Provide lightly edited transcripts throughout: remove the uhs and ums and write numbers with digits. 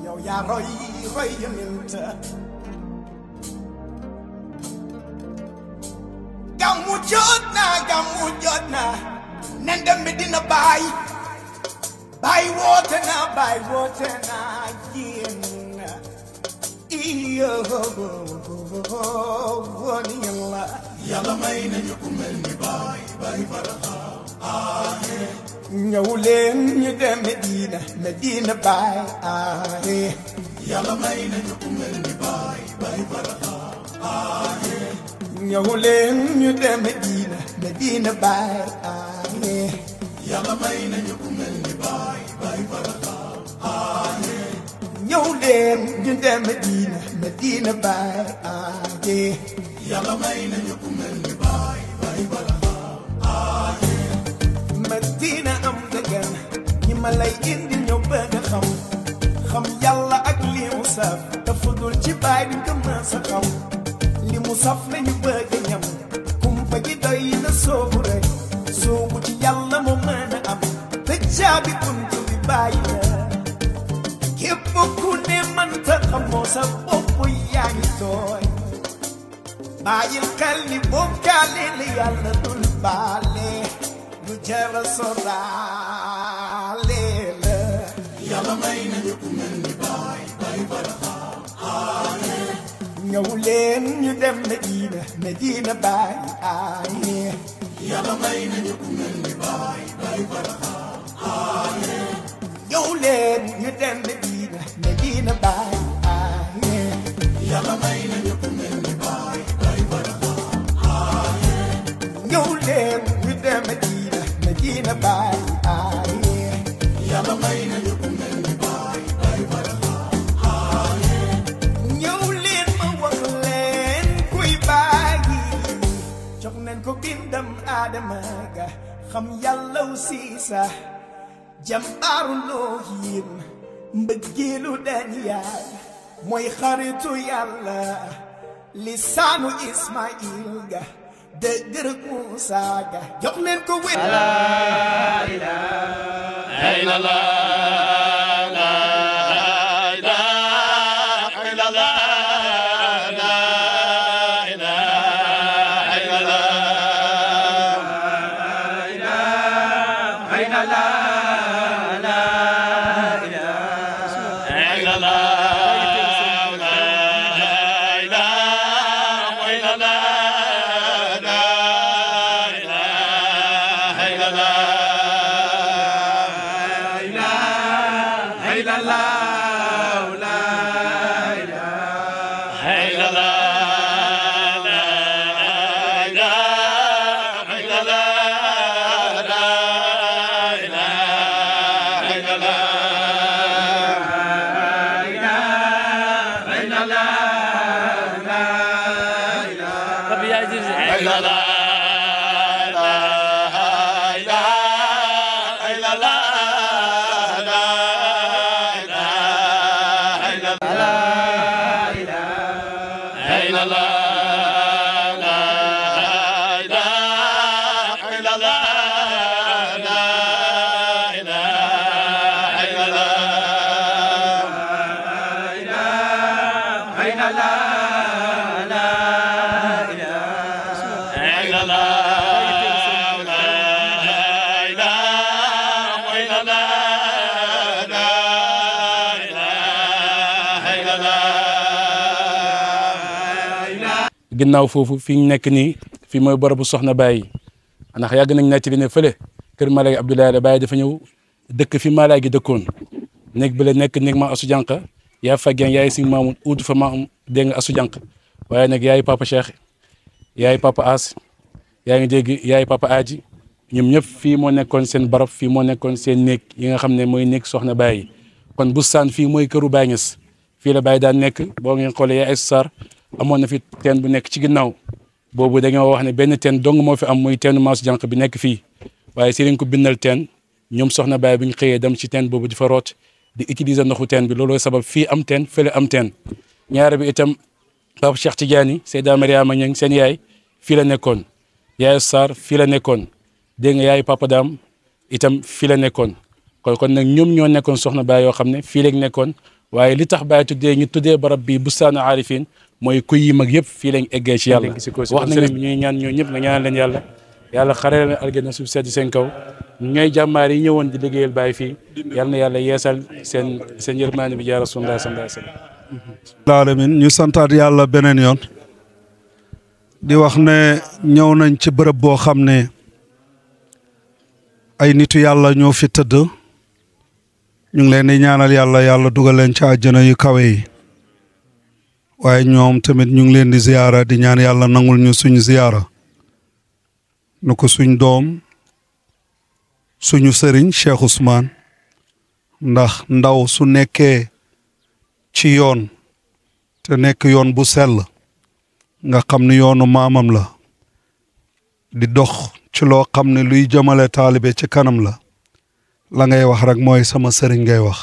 yow yaa roy yonent gàmmu jot na nen dem Medina Baye Baye woote na yéen iyo woni yàlla may nañu ku mel ni Baye Barham ñëw leen ñu dem Medina Baye yàlla may nañu ku mel ni Baye Barham ñëw leen ñu dem Medina Baye yàlla may nañu ku mel ni Baye Barham ñëw leen ñu dem Medina Baye yàlla may nañu ku mel ni Baye Barham Medina am dëggan ñi ma lay indi ñoo bëgg a xam yàlla ak li mu saf dafa dul ci Baye duñ ko mën sa xam li mu saf lañu bëgg a ñam kumpa gi doy na soobu rek soobu ci yàlla moo mën a am te caabi buntu bi Baye la képp ku ne man ta xamoo sa bopp yaa ngi tooy bàyyil xel ni bokkaale la yàlla dul baale lu jara soraale la yàlla may nañu ku mel ni Baye Barham ñëw leen ñu dem Medina Baye yàlla may nañu ku mel ni Baye Barham ñëw leen ñu dem Medina Baye yàlla may nañu ku mel ni Baye Barham ñëw leen ñu dem Medina Baye yàlla may nañu ku mel ni Baye Barham ñëw leen ma wax leen kuy Baye jox nañ ko bindam Adama ga xam yàlla aussi sax jambaaru loohin mbëggeelu Daniel mooy xaritu yàlla lisaanu Ismaïl ga dëgërëg Muusa ga jox leen ko wér la ilaha illallah la ilaha illallah la ilaha illallah ginnaaw foofu fi ñu nekk nii fi mooy barabu soxna Baye ndax yàgg nañ nettali ne fële kër Malaay Abdoulaye la Baye dafa ñëw dëkk fi Malaay gi dëkkoon néeg bi la nekk néeg ma asu jànq yaa faggeen yaay si maamu uutu fa maam dégg nga asu jànq waaye nag yaay papa Cheikh yaay papa As yaa ngi dégg yaay papa Aji ñoom ñëpp fii moo nekkoon seen barab fii moo nekkoon seen néeg yi nga xam ne mooy néeg soxna Baye kon bustaan fii mooy këru Baye Niass fii la Baye daan nekk boo ngeen xoolee yaay Sar amoon na fi teen bu nekk ci ginnaaw boobu dañoo wax ne benn teen dong moo fi am muy teenu maasu jànq bi nekk fii waaye si lañ ko bindal teen ñoom soxna Baye bi ñu xëyee dem ci teen boobu di fa root di utiliser ndoxu teen bi looloo sabab fii am teen fële am teen ñaare bi itam Papa Cheikh Tidiane Seyda Mariama Niang seen yaay fii la nekkoon yaay Sarr fii la nekkoon dégg nga yaay Papa Dam itam fii la nekkoon kon nag ñoom ñoo nekkoon soxna Baye yoo xam ne fii lañ nekkoon waaye li tax Baye tuddee ñu tuddee barab bi bustaanu aarifin mooy kuy yi mag yëpp fii lañ eggee ci yàlla wax nañ ñuy ñaan ñoo ñëpp nga ñaan leen yàlla yàlla xaree leen aljana suuf sedd seen kaw ñooy jàmbaar yi ñëwoon di liggéeyal Baye fii yal na yàlla yeesal seen yërmaane bi yaa Rasulullah sallallahu alayhi wa sallam. alamin ñu santaat yàlla beneen yoon di wax ne ñëw nañ ci bërëb boo xam ne ay nitu yàlla ñoo fi tëdd ñu ngi leen di ñaanal yàlla dugal leen ci àjjana yu kawe yi waaye ñoom tamit ñu ngi leen di ziyaara di ñaan yàlla nangul ñu suñu ziyaara nu ko suñ doom suñu sëriñ Cheikh Ousmane ndax ndaw su nekkee ci yoon te nekk yoon bu sell nga xam ne yoonu maamam la di dox ci loo xam ne luy jëmale taalibe ci kanam la ngay wax rek mooy sama sëriñ ngay wax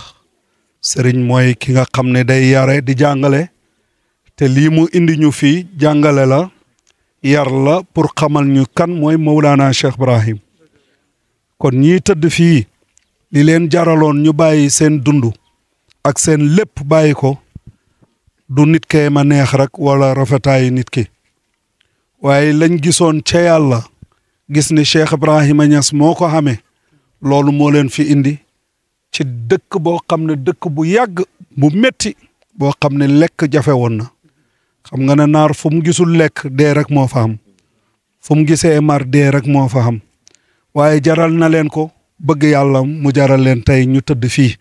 sëriñ mooy ki nga xam ne day yare di jàngale te lii mu indi ñu fii jàngale la yar la pour xamal ñu kan mooy Mawlana Cheikh Ibrahim kon ñii tëdd fii li leen jaraloon ñu bàyyi seen dund ak seen lépp bàyyi ko du nit kee ma neex rek wala rafetaayu nit ki waaye lañ gisoon ca yàlla gis ni Cheikh Ibrahima Niass moo ko xamee loolu moo leen fi indi ci dëkk boo xam ne dëkk bu yàgg bu metti boo xam ne lekk jafe woon na xam nga ne naar fu mu gisul lekk dee rek moo fa am fu mu gisee mar dee rek moo fa am waaye jaral na leen ko bëgg yàlla mu jaral leen tey ñu tëdd fii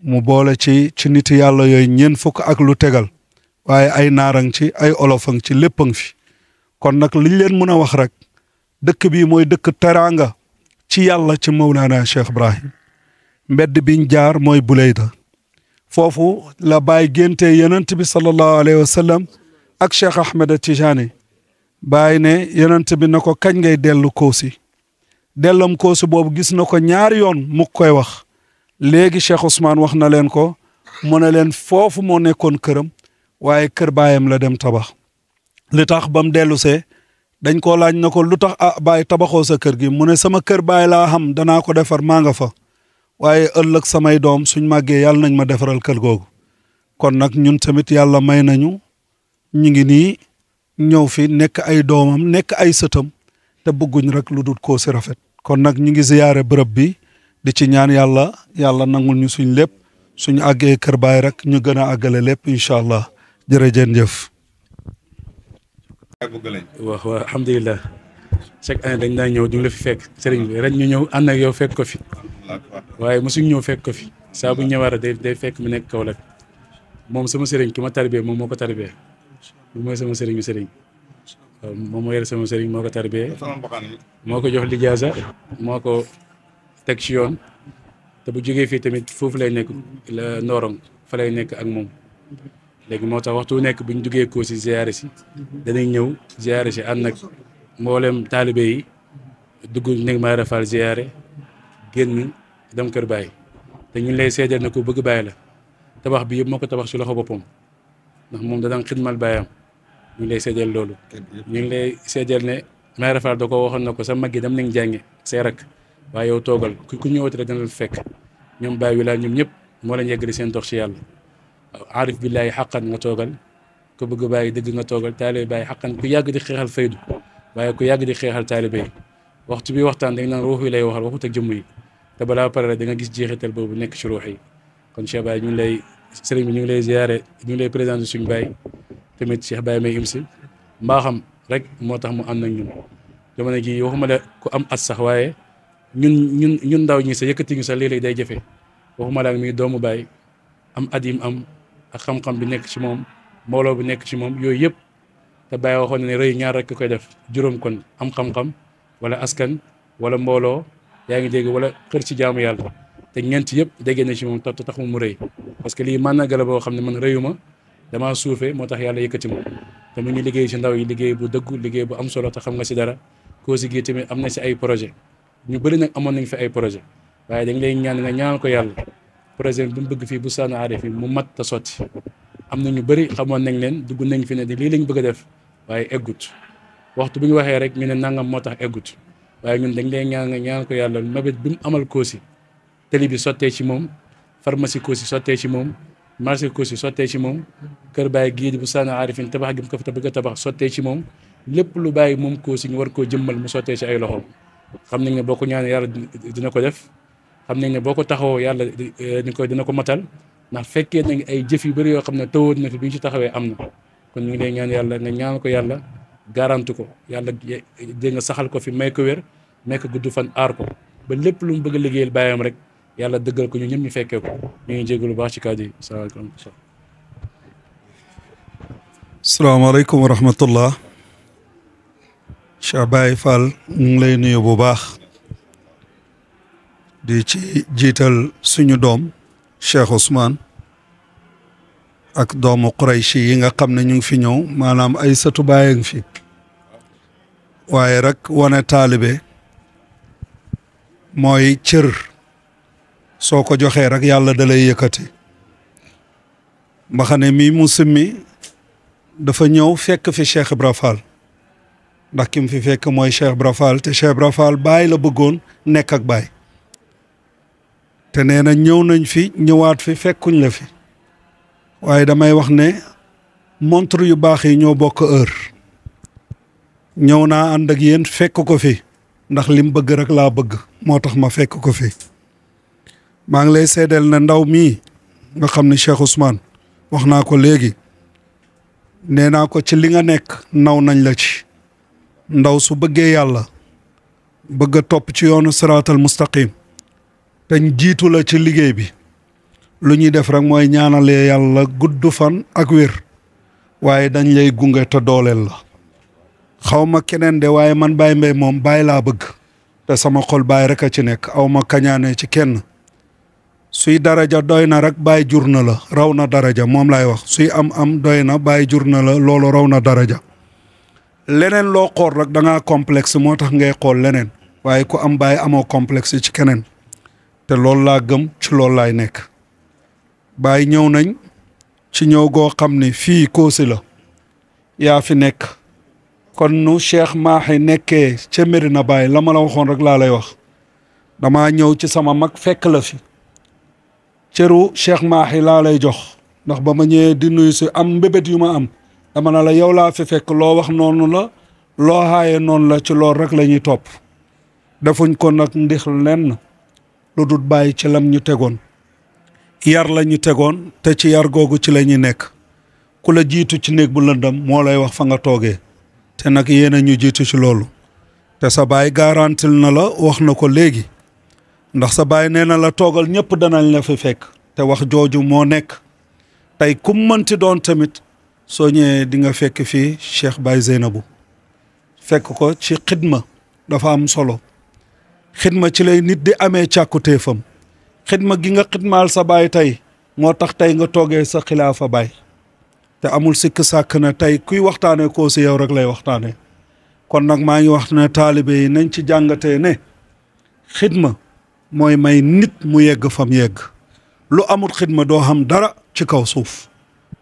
mu boole ci nit yàlla yooyu ñeent fukk ak lu tegal waaye ay naarang ci ay olofang ci léppang fi kon nag liñ leen mën a wax rek dëkk bi mooy dëkk teraanga ci yàlla ci Mawlana Cheikh Ibrahim mbedd biñ jaar mooy Buleyda foofu la Baay géntee yonent bi sallallahu alayhi wa sallam ak Cheikh Ahmed Tijani Baay ne yonent bi na ko kañ ngay dellu Koosi dellam Koosi boobu gis na ko ñaari yoon mu koy wax léegi Cheikh Ousmane wax na leen ko mu ne leen foofu moo nekkoon këram waaye kër baayam la dem tabax li tax ba mu dellu see dañ koo laaj na ko lu tax Baay tabaxoo sa kër gi mu ne sama kër baay laa xam danaa ko defar maa nga fa waaye ëllëg samay doom suñ màggee yàlla nañ ma defaral kër googu kon nag ñun tamit yàlla may nañu ñu ngi nii ñëw fi nekk ay doomam nekk ay sëtam te bëgguñ rek lu dul Koosi rafet kon nag ñu ngi ziyaare bërëb bi di ci ñaan yàlla nangul ñu suñ lépp suñu àggee kër baay rek ñu gën a àggale lépp incha allah jërëjëf. waaw alhamdulilah chaque année dañ daan ñëw du la fi fekk sëriñ bi ren ñu ñëw ànd ak yow fekk ko fi waaye mosuñ ñëw fekk ko fi saa bu ñëwaat day fekk mu nekk Kaolack moom sama sëriñ ki ma tarbiyee moom moo ko tarbiyee mooy sama sëriñu sëriñ waaw moom moo yore sama sëriñ moo ko tarbiyee moo ko jox lijaasa moo ko teg ci yoon te bu jógee fii tamit foofu lay nekk la Ndorong fa lay nekk ak moom léegi moo tax waxtu nekk bu ñu duggee Koosi ziyaare si danañ ñëw ziyaare si ànd nag mboolem taalibe yi dugg nekk Mayra Fall ziyaare génn dem kër Baay te ñu lay seedeel na ko bëgg Baay la tabax bi yëpp moo ko tabax ci loxo boppam ndax moom da daan xidmal baayam ñu ngi lay seedeel loolu ñu ngi lay seedeel ne Mayra Fall da ko waxoon na ko sa mag yi dem nañ jànge say rak waaye yow toogal ku ñëwati rek dana la fekk ñoom Baay wi laa ñoom ñëpp moo leen yeggali seen dox ci yàlla waaw aarif billaahi xaqan nga toogal ku bëgg Baay dëgg nga toogal taalibe Baay xaqan ku yàgg di xeexal faydu waaye ku yàgg di xeexal taalibe yi waxtu bi waxtaan dañ naan ruux yi lay waxal waxut ak jëmm yi te balaa pare da nga gis jeexital boobu nekk ci ruux yi kon Cheikh Baye ñu ngi lay sëriñ bi ñu ngi lay ziyaare ñu ngi lay présenté suñu Baay tamit Cheikh Baye may imsi mbaaxam rek moo tax mu ànd ak ñun jamono gi waxuma la ku am at sax waaye ñun ndaw ñi sa yëkkati ñu sax léeg-léeg day jafe waxuma la ak mi doomu Baay am at yim am ak xam-xam bi nekk ci moom mbooloo bi nekk ci moom yooyu yëpp te Baye waxoon na ne rëy ñaar rek koy def juróom kon am xam-xam wala askan wala mbooloo yaa ngi dégg wala xër ci jaamu yàlla te ñeent yëpp déggee na ci moom te tax mu rëy parce que lii mànnaga la boo xam ne man rëyuma damaa suufee moo tax yàlla yëkkati ma te mu ngi liggéey ci ndaw yi liggéey bu dëggu liggéey bu am solo te xam nga si dara Koosi gi tamit am na si ay projet ñu bëri nag amoon nañ fi ay projet waaye dañ lay ñaan nga ñaanal ko yàlla projet bi mu bëgg fii bustaanu aarifin mu mat te sotti am na ñu bëri xamoon nañ leen dugg nañ fi ne di lii lañ bëgg a def waaye eggut waxtu bu ñu waxee rek ñu ne nangam moo tax eggut waaye ñun dañ lay ñaan nga ñaan ko yàlla mabét bi mu amal Koosi télé bi sottee ci moom pharmacie Koosi sottee ci moom marché Kossy sottee ci moom kër Baye gii di bu Saana Arifin tabax gi mu ko fi bëgg a tabax sottee ci moom lépp lu Baye moom Kossy ñu war koo jëmmal mu sottee ci ay loxo xam nañ ne boo ko ñaanee yàlla dina ko def xam nañ ne boo ko taxawoo yàlla dina ko matal ndax fekkee nañ ay jëf yu bëri yoo xam ne tawoon na fi bi ñu ci taxawee am na kon ñu ngi lay ñaan yàlla nga ñaan ko yàlla garanti ko yàlla dégg nga saxal ko fi may ko wér may ko gudd fan aar ko ba lépp lu mu bëgg a liggéeyal baayam rek yàlla dëggal ko ñu ñëpp ñu fekkee ko ñu ngi jégalu baax ci kàddu yi salaamaaleykum. salaamaaleykum wa rahmatullah. Cheikh Baye Fall ñu ngi lay nuyu bu baax di ci jiital suñu doom Cheikh Ousmane ak doomu Qurayshi yi nga xam ne ñu ngi fi ñëw maanaam ay sëtu Baye ngi fi waaye rek wane taalibe mooy cër soo ko joxee rek yàlla da lay yëkkati mbaxane mi mu simmi dafa ñëw fekk fi Cheikh Ibra Fall ndax ki mu fi fekk mooy Cheikh Ibra Fall te Cheikh Ibra Fall Baye la bëggoon nekk ak Baye te nee na ñëw nañ fi ñëwaat fi fekkuñ la fi waaye damay wax ne montre yu baax yi ñoo bokk heure ñëw naa ànd ak yéen fekk ko fi ndax lim bëgg rek laa bëgg moo tax ma fekk ko fi maa ngi lay seedeel ne ndaw mii nga xam ne Cheikh Ousmane wax naa ko léegi nee naa ko ci li nga nekk naw nañ la ci ndaw su bëggee yàlla bëgg a topp ci yoonu siraatal mustaqim te jiitu la ci liggéey bi lu ñuy def rek mooy ñaanalee yàlla gudd fan ak wér waaye dañ lay gunge te dooleel la xaw ma keneen de waaye man Baye Mbaye moom Baye laa bëgg te sama xol Baye rek a ci nekk aw ma kañaane ci kenn suy daraja doy na rek Baye jur na la raw na daraja moom laay wax suy am doy na Baye jur na la loolu raw na daraja leneen loo xool rek da ngaa complexe moo tax ngay xool leneen waaye ku am Baye amoo complexe ci keneen te loolu laa gëm ci loolu laay nekk Baye ñëw nañ ci ñëw goo xam ne fii Kossy la yaa fi nekk kon nu Cheikh Mahi nekkee ca Medina Baye la ma la waxoon rek laa lay wax damaa ñëw ci sama mag fekk la fi cëru Cheikh Mahi laa lay jox ndax ba ma ñëwee di nuyu si am mbébét yu ma am dama ne la yow laa fi fekk loo wax noonu la loo xaaye noonu la ci loolu rek la ñuy topp defuñ ko nag ndix lenn lu dul bàyyi ci lam ñu tegoon yar la ñu tegoon te ci yar googu ci la ñuy nekk ku la jiitu ci néeg bu lëndëm moo lay wax fa nga toogee te nag yéen a ñu jiitu ci loolu te sa baay garantil na la wax na ko léegi ndax sa baay nee na la toogal ñëpp danañ la fi fekk te wax jooju moo nekk tey kum mënti doon tamit soo ñëwee di nga fekk fii Cheikh Baye Zeynabou fekk ko ci xidma dafa am solo xidma ci lay nit di amee càkkutéefam xidma gi nga xidmaal sa baay tey moo tax tey nga toogee sa xilaafa baay te amul sikk sàkk na tey kuy waxtaanee Kossy yow rek lay waxtaanee kon nag maa ngi wax ne taalibe yi nañ ci jàngatee ne xidma mooy may nit mu yegg fam yegg lu amul xidma doo xam dara ci kaw suuf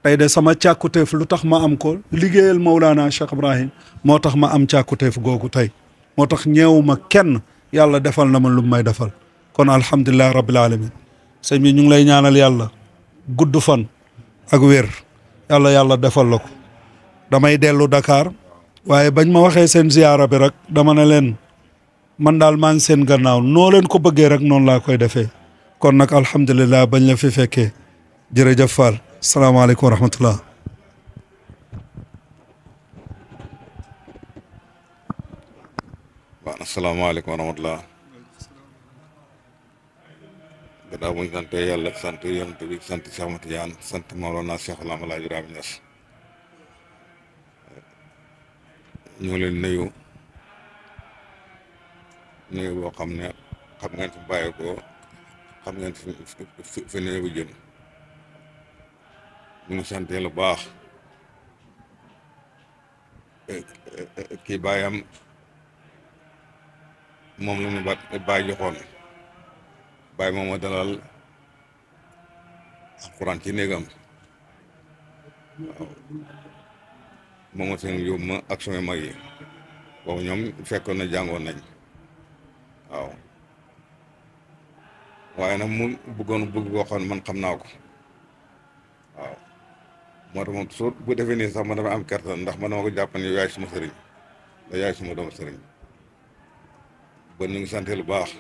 tey de sama càkkutéef lu tax ma am ko liggéeyal Mawlana Cheikh Ibrahim moo tax ma am càkkutéef googu tey moo tax ñeewuma kenn yàlla defal na ma lu may defal kon alhamdulilah rabbil alamin sëñ bi ñu ngi lay ñaanal yàlla gudd fan ak wér yàlla defal la ko damay dellu Dakar waaye bañ ma waxee seen ziyaara bi rek dama ne leen man daal maa ngi seen gannaaw noo leen ko bëggee rek noonu laa koy defee kon nag alhamdulilah bañ la fi fekkee jërëjëf Fall salaamaaleykum wa rahmatullah waaw asalaamaaleykum wa rahmatullah gannaaw bu ñu sante yàlla sant yonent bi sant Cheikh Ahmad Tidiane sant Mawlana Cheikh Al Hadj Ibrahima Niass ñu ngi leen nuyu boo xam ne xam ngeen fi bàyyi ko xam ngeen fi ne bu jëm ñu ngi sant lu baax kii bàyyam moom la ñu bàyyi joxoon bàyyi moom a dalal alxuraan ci néegam waaw moom a seen yóbbu ma ak sama mag yi boobu ñoom fekkoon na jàngoon nañ waaw waaye nag mu bëgg boo xam ne man xam naa ko moo tax moom toujours bu defee nii sax man dama am kersa ndax man dama ko jàpp ne yaay suma sëriñ da yaay suma doomu sëriñ ba ñu ngi sant lu baax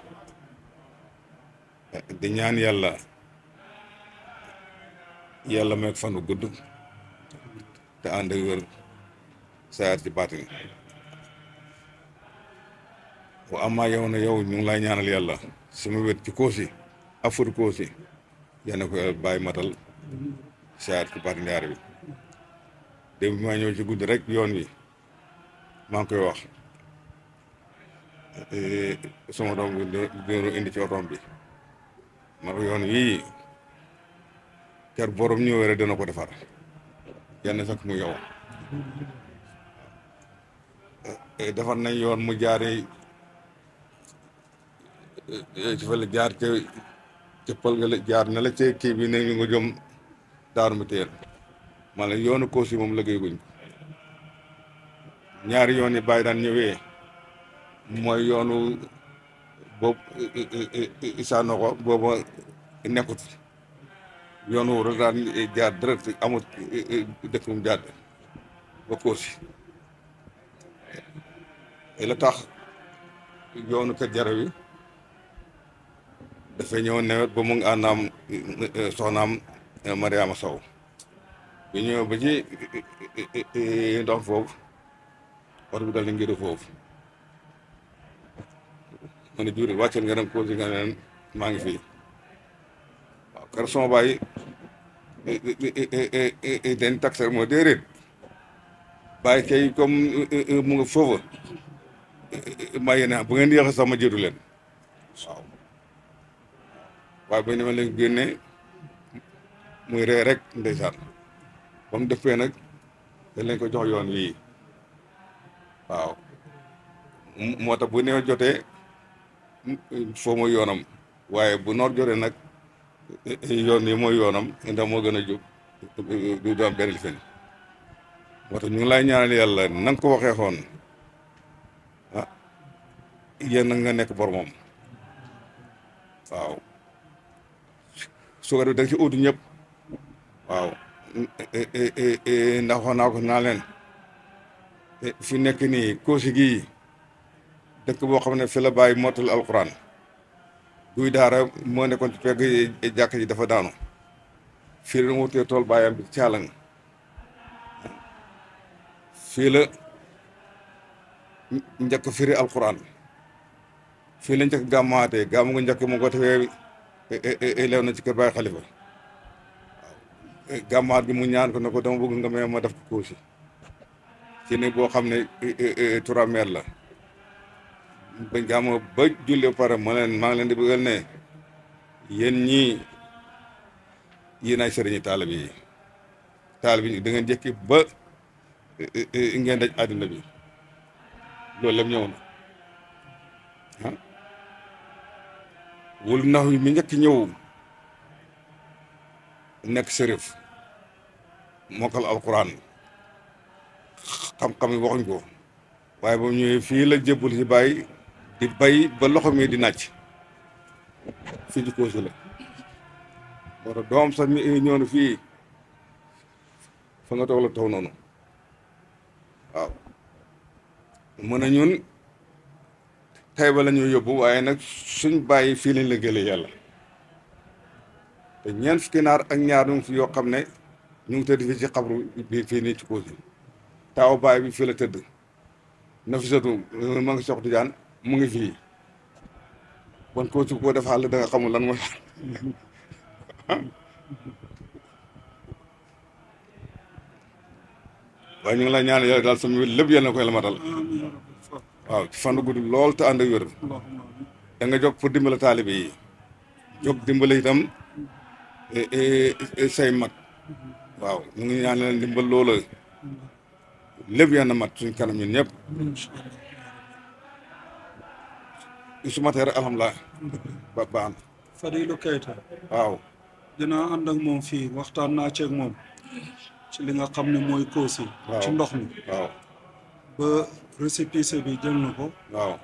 di ñaan yàlla may ko fan bu gudd te ànd ak wér sayaat ci baatin wa amaa yow na yow ñu ngi lay ñaanal yàlla sama wét ci Kossy afur Kossy yal na ko yàlla bàyyi matal sayaat ci baatin yaar bi démb bi maa ñëw ci guddi rek yoon wi maa ngi koy wax sama doom bi dina indi ci otoom bi ma ko yoon wii kër borom ñëwee rek dana ko defar yenn sax mu yow defar nañ yoon mu jaaree ci fa la jaar ca pël nga la jaar na la ca kii bi ne ñu nga jëm daaru mu teel ma la yoonu Kossy moom liggéey guñ ñaari yoon yi bàyyi daan ñëwee mooy yoonu boobu Issa Noko booba nekkut yoon woo rek daan jaar direct amut dëkk mu jaar ba Kossy la tax yoonu Kër Jara wi dafay ñëw nawet ba mu ngi àndaam soxnaam Mariama Sow bi ñëw ba ci ndox foofu oto bi dal di ngir foofu ma ne juri wàcceel nga dem Kossy nga neen maa ngi fii waaw kër sama baay dañ taxer moo déedéet bàyyi kay comme mu nga foofa maa yéene bu ngeen yéex sax ma jiitu leen waaw waaye ba ñu ma leen génne muy ree rek ndeysaan ba mu defee nag dañ leen ko jox yoon wii waaw moo tax bu nee jotee foo mooy yoonam waaye bu noor jotee nag yoon yi mooy yoonam ndax moo gën a jóg du doon benn lifin moo tax ñu ngi lay ñaanal yàlla na nga ko waxee xoon ah yéen nga nekk bor moom waaw su ko defee da nga ci utu ñëpp waaw ndax wax naa ko naa leen fi nekk nii Kossy gii dëkk boo xam ne fi la bàyyi motal alquran guy daara moo nekkoon ci pegg jàkk ji dafa daanu fii la wutee tool bàyyam bi caalang fii la njëkk firi alquran fii la njëkk gàmmaatee gàmmu nga njëkk mu ko defee leew na ci kër Baay Xalifa waaw gàmmaat gi mu ñaan ko ne ko dama bëgg nga may ma def ko Kossy ci ne boo xam ne 3 mètres la ba gàmmu ba julli pare ma leen maa ngi leen di bëggal ne yéen ñii yéen ay sëriñi taalib yi da ngeen jëkki ba ngeen daj àddina bi loolu lépp ñëw na ah wul nax wi mi njëkk ñëw nekk sërif mokkal alquran xam-xam yi waxuñ ko waaye ba mu ñëwee fii la jébbul si bàyyi di bay ba loxo mi di nàcc fii ci Kossy la moo tax doom sax mi ñëw na fii fa nga toog la taw noonu waaw mën a ñun tey ba la ñuy yóbbu waaye nag suñ bàyyi fii lañ la gëlee yàlla te ñeent fukki naar ak ñaar ñu ngi fi yoo xam ne ñu ngi tëdd fii ci xabru bi fii nii ci Kossy taaw baay bi fii la tëdd Nafisatu ma ngi Cheikh Tidiane mu ngi fii bon Kossy koo def xàll da nga xamul lan mooy waaye ñu ngi lay ñaan yàlla daal sama lépp yal na ko yàlla matal waaw ci fan gudd lool te ànd ak wér da nga jóg pour dimbale taalibe yi jóg dimbale itam say mag waaw ñu ngi ñaan leen dimbal loola lépp yal na mat suñ kanam ñun ñëpp su matee rek alhamdulilah ba baax na Fadilou Keita waaw dinaa ànd ak moom fii waxtaan naa ceeg moom ci li nga xam ne mooy Kossy ci ndox mi waaw ba récépissé bi jël na ko waaw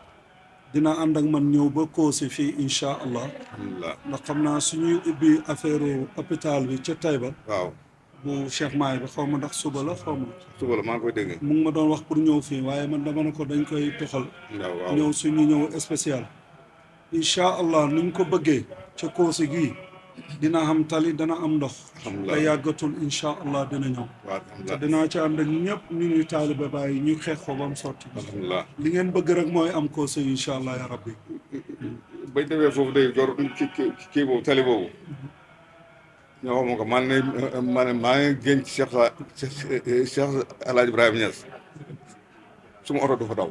dina ànd ak man ñëw ba Kossy fii incha allah alhamdulilah ndax xam naa suñuy ubbi affaire hôpital bi ca Taïba waaw bu Cheikh Maay bi xaw ma ndax suba la xaw ma. suba la maa ngi koy dégg. mu ngi ma doon wax pour ñëw fii waaye man dama ne ko dañ koy toxal. waaw ñëw suñu ñëw spécial. incha allah niñ ko bëggee ca Kossy gii dina am tali dana am ndox. te yàggatul incha allah dina ñëw. te dinaa ci ànd ak ñëpp ñu ñuy taalibe Baay ñu xeex ko ba mu sotti. alhamdulilah li ngeen bëgg rek mooy am Kossy incha allah ya rabbi. bañ demee foofu day door kii boobu tali boobu. ñoo xam ko maa ngi génn ci Cheikh El Hadj Ibrahima Niass suma oto du fa daw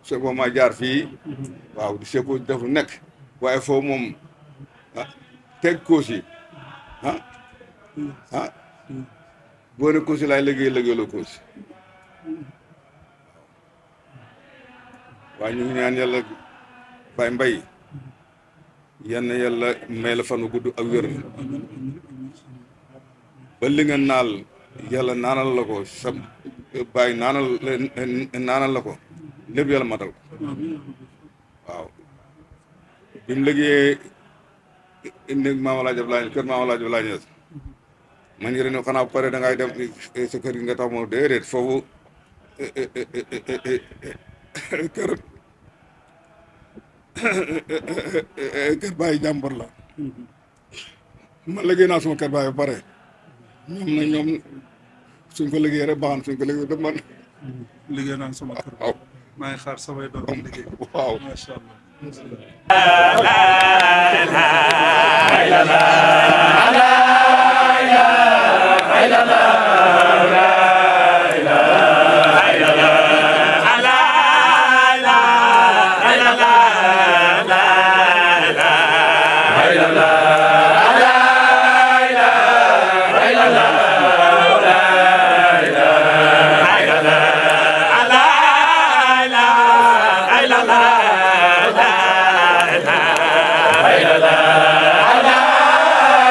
su ko maa jaar fii waaw di seeko def lu nekk waaye foofu moom teg Kossy boo ne Kossy laay liggéeyloo Kossy waaye ñu ngi ñaan yàlla Baye Mbaye yenn yàlla may la fan wu gudd ak wér ba li nga naal yàlla naanal la ko sa bàyyi naanal la ko lépp yàlla matal ko waaw bi mu liggéeyee néeg Maam El Hadj Abdoulaye kër Maam El Hadj Abdoulaye Niass man ngi ne xanaa bu pare da ngay dem sa kër gi nga tax moo déedéet foofu kër kër Baay jàmbur la man liggéey naa suma kër Baay ba pare ñoom suñ ko liggéey rek baax na suñ ko liggéey def man liggéey naa sama kër. waaw maa ngi xaar samay doom liggéey. waaw macha allah.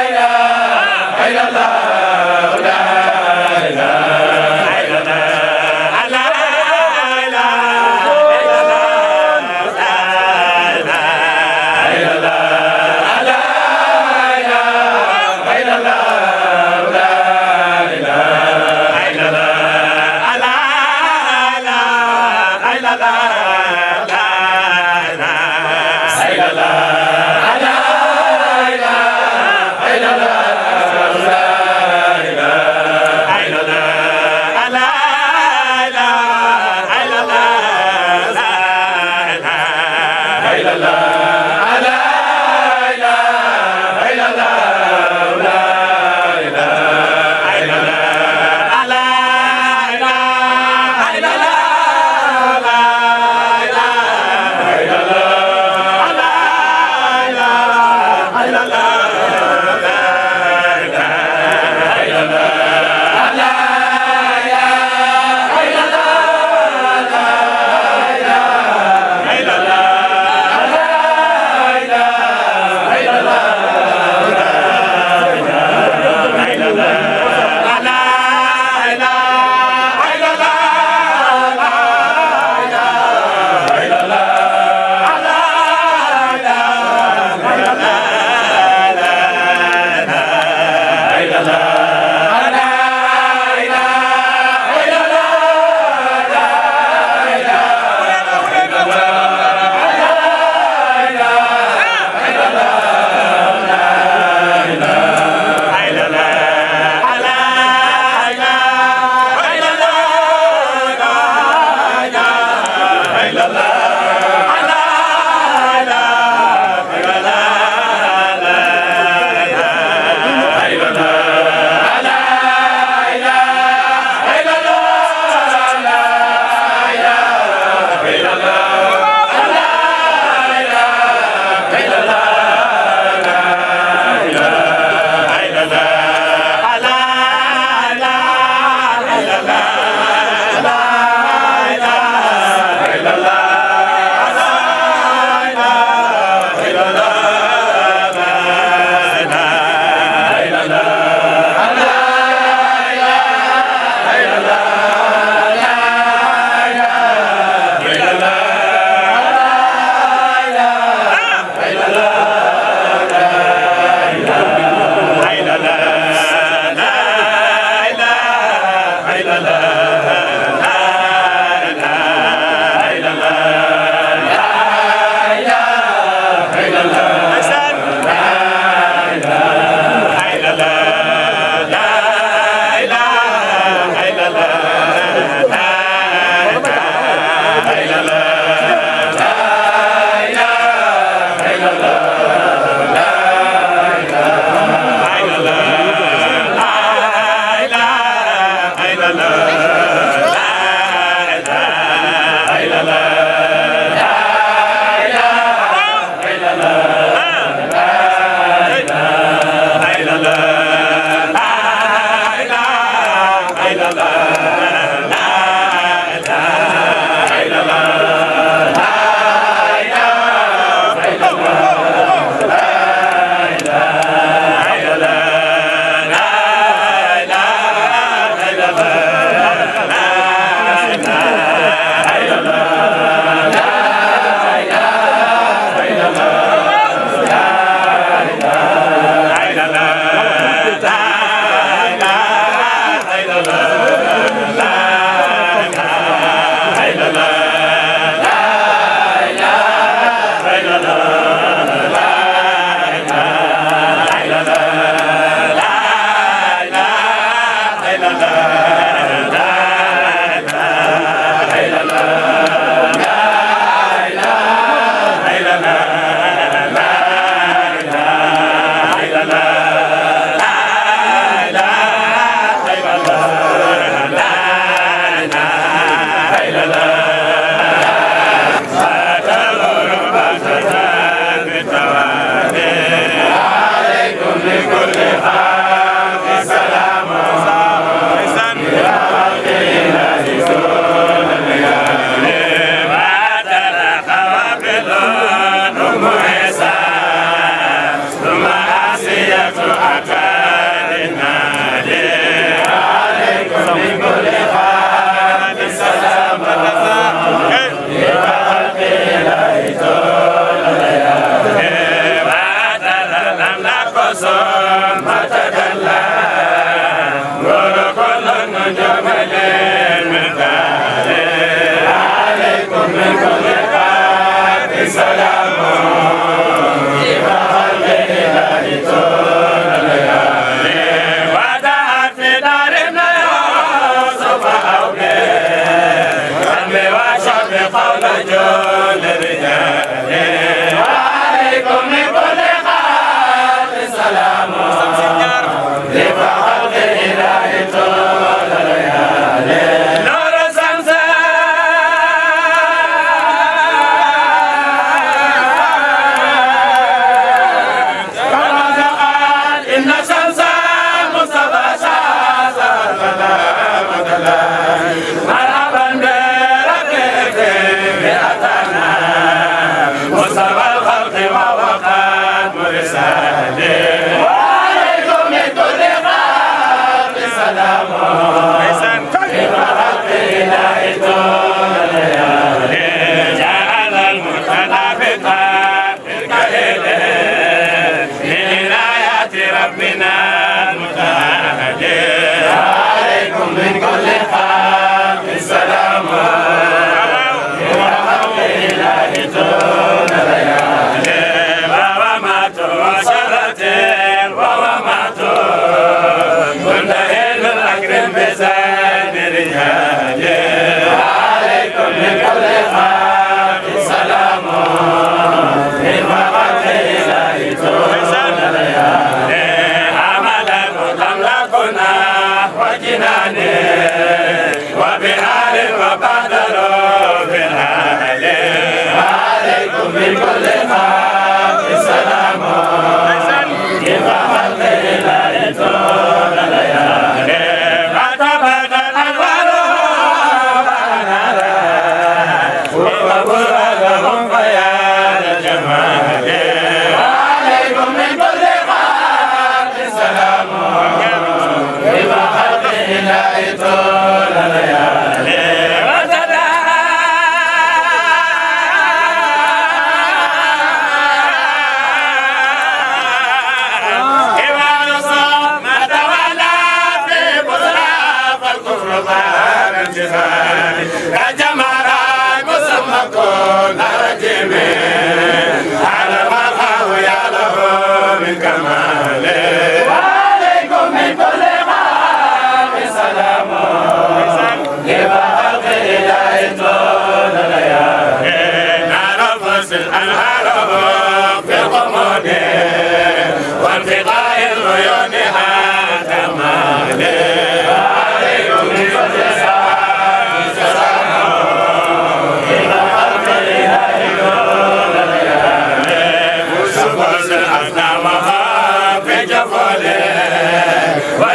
la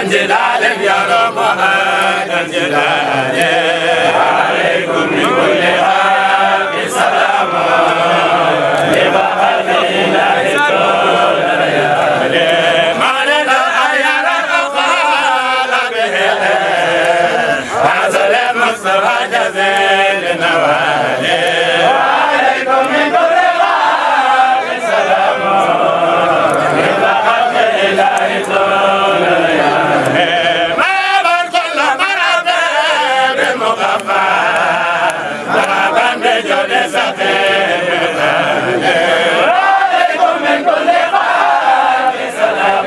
جلال يرم عن جلال عليكم من كل خلق سلام لبقى الإله طول الليالي مالنا أيار الأقال به حصل المصطفى جزيل النوالي عليكم من كل خلق سلام لبقى الإله طول الليالي ما بل كل مرض بالمغفى مرحبا بجود سقيم عليكم من كل خلق سلام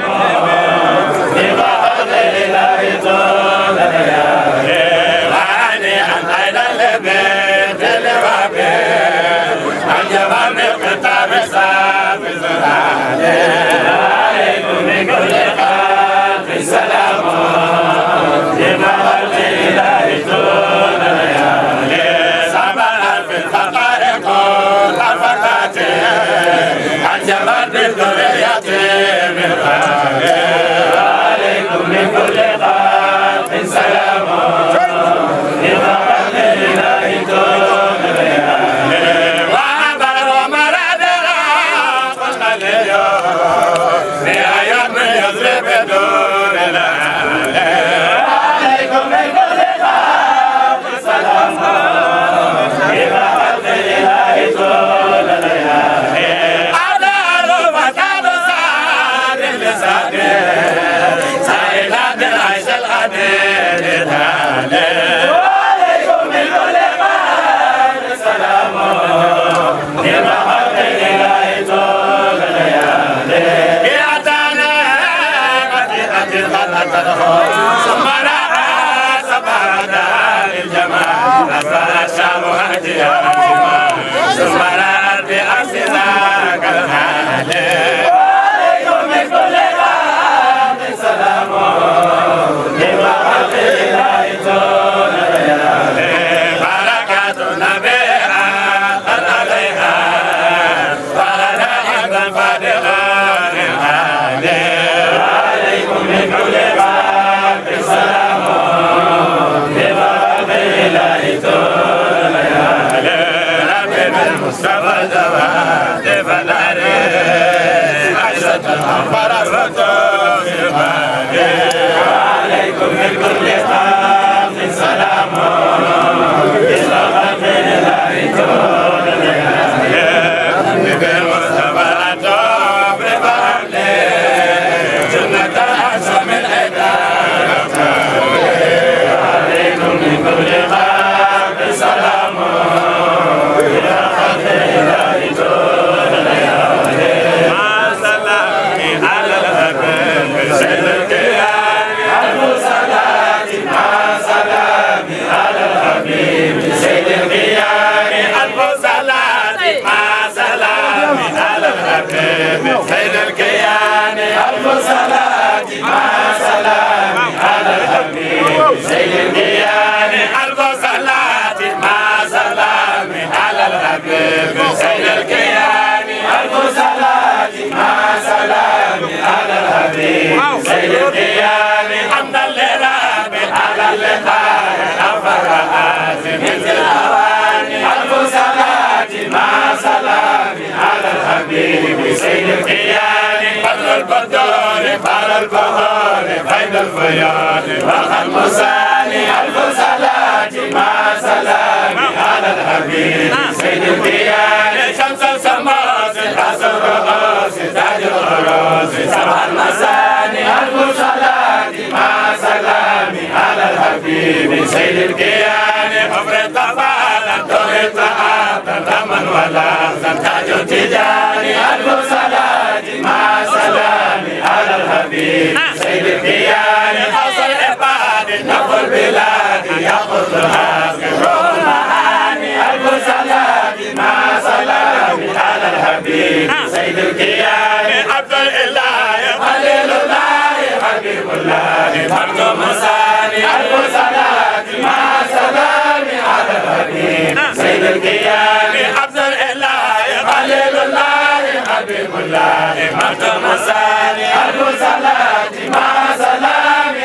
لبقى الإله طول الليالي وهنيئا أيضا لبيت الوابل عجبا بالخطاب السابق عليكم من كل خلق سلام لبقى الإله طول الليالي صبرا في الحقائق والفتاة عجبا بالذرية من غالي عليكم من كل خلق سلام لبقى الإله طول الليالي وعبر ومراد قلنا اليوم لأيام يضرب دون الليالي عليكم من كل خلق سلام لبقى الإله طول الليالي أدار فتاد سعد لسعد سائلات العيش الغدير وعليكم من كل خلق سلام لبقى الإله طول الليالي يعتنى قتيلة الغلط ثم رأى سبعة للجمال أسفل الشام هديا ثم رأى بأرض ذاك الحال وعليكم من كل خلق سلام لبقى الإله طول الليالي بركات النبي قد عليها فلنا حمدا فادغا للحالي وعليكم من كل خلق سلام لبقى الإله طول الليالي ربي بالمصطفى جواد فداري عيشة الأنبار الرجوع وعليكم من كل خلق سلام لبقى الإله طول الليالي ربي بالمصطفى الجواد فداري جنة الأعزى من عباد عليكم من كل خلق سلام لبقى الإله طول الليالي مع سلامي على الحبيب سيد الكيان ألف صلاة مع سلامي على الحبيب سيد الكيان ألف صلاة مع سلامي على الحبيب سيد الكيان ألف صلاة مع سلامي على الحبيب سيد الكيان ألف صلاة مع سلامي على الحبيب سيد الكيان ألف صلاة مع سلامي على الحبيب سيد الكيان حمدا لرب على اللقاء الأفراد مثل الأواني ألف صلاة مع سلامي على الحبيب سيد الكيان بدر البدور فار البهور بين الفيار وخل مساني ألف صلاة مع سلامي على الحبيب سيد الكيان شمس السماء راس الرؤوس تاج العروس سبع المساني ألف صلاة مع سلامي على الحبيب سيد الكيان حفر الطفال دور الطعام رمن ولا تاج التجاني ألف صلاة مع سلامي على الحبيب سيد الكيان أصل عباد نفر البلاد يأخذ الحق روح المعاني ألف صلاة مع سلامي على الحبيب سيد الكيان عبد الإله خليل الله حبيب الله فرد مساني ألف صلاة مع سلامي على الحبيب سيد الكيان عبد الإله خليل الله حبيب الله فرد مساني ألف صلاة مع سلامي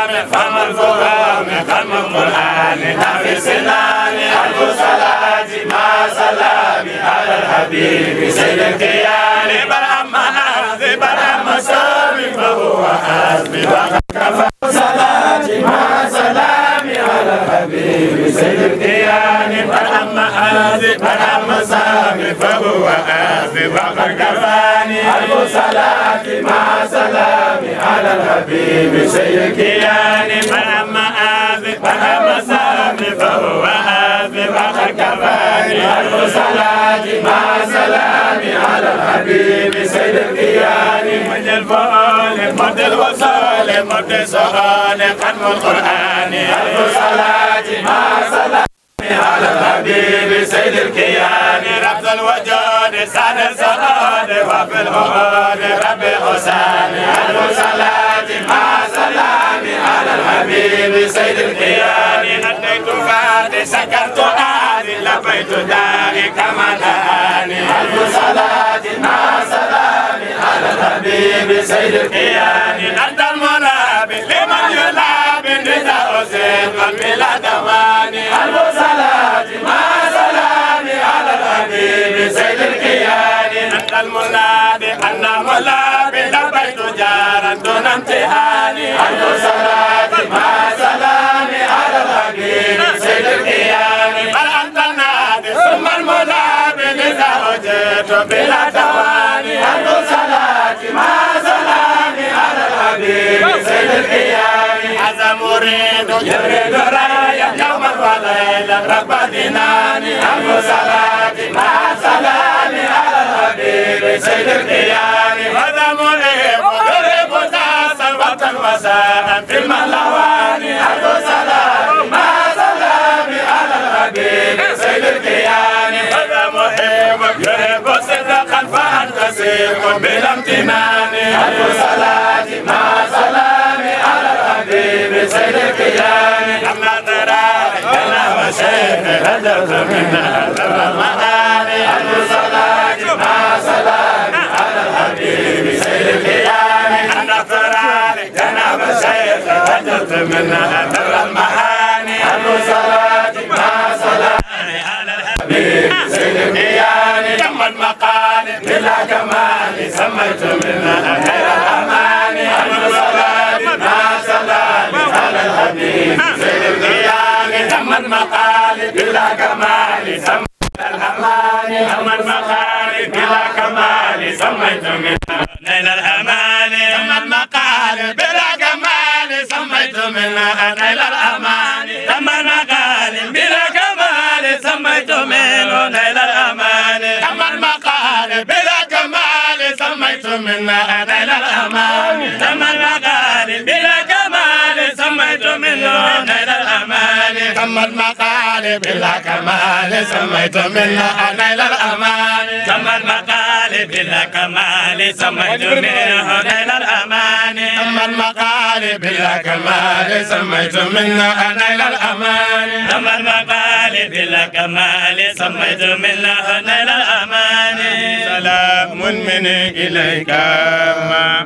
فهم الفهم قلم القرآن نافي السنان ألف صلاة مع سلام على الحبيب سيد الكيان برحم أخذ برحم سامي فهو حسبي وقد كفى صلاة مع سلام على الحبيب سيد الكيان برحم أخذ برحم سامي فهو حسبي وقد كفاني ألف صلاة مع سلام على الحبيب سيد الكيان برحم أخذ برحم سامي فهو حسبي وقد كفاني ألف صلاة مع سلام على الحبيب سيد الكيان من الفؤاد مد الوصال مد سؤال ختم القرآن ألف صلاة مع سلام على الحبيب سيد الكيان ربط الوجود سعد السعاد وفي الهود ربي حسان ألف صلاة مع سلام على الحبيب سيد الكيان أتيت فادي سكرت آدي لبيت داري كما داني ألف صلاة مع سلام على الحبيب سيد الكيان أنت المنابي لمن يلابي نداء زين قلبي لا دواني ألف صلاة مع سلام على الحبيب سيد الكيان أنت المنابي أنا ملابي لبيت جارا دون امتحاني ألف صلاة مع سلام على الحبيب سيد الكيان بل أنت النادي ثم الملابي لذا وجدت بلا تواني ألف صلاة مع سلام على الحبيب سيد الكيان هذا مريد يريد راية يوما وليلا رب ديناني ألف صلاة مع سلام على الحبيب سيد الكيان هذا مريد يريد تاسا وقتا وساء في الملواني ألف صلاة مع سلام على الحبيب سيد الكيان هذا محب يحب صدقا فأنت سيق بلا امتنان ألف صلاة مع سلام على الحبيب سيد الكيان أما ترى أنا وشيخ هدرت منا المعاني ألف صلاة مع سلام على الحبيب سيد الكيان أنا ترى أنا وشيخ هدرت منا المعاني ألف صلاة مع سلام على الحبيب سيد الكيان تم المقال بلا كمال سميت منها خير الأمان ألف صلاة مع سلام على الحبيب سيد الكيان تم المقال بلا كمال سميت الأمان تم المقال بلا كمال سميت منها نيل الأمان تم المقال بلا كمال سميت منها نيل الأمان تم المقال بلا كمال سميت منه نيل الأمان تم المقال بلا كمال سميت منها نيل الأمان تم المقال بلا كمال سميت منه نيل الأمان تم المقال بلا كمال سميت منها نيل الأمان تم المقال بلا كمال سميت منه نيل الأمان تم المقال بلا كمال سميت منها نيل الأمان تم المقال بلا كمال سميت منه نيل الأمان سلام مني إليك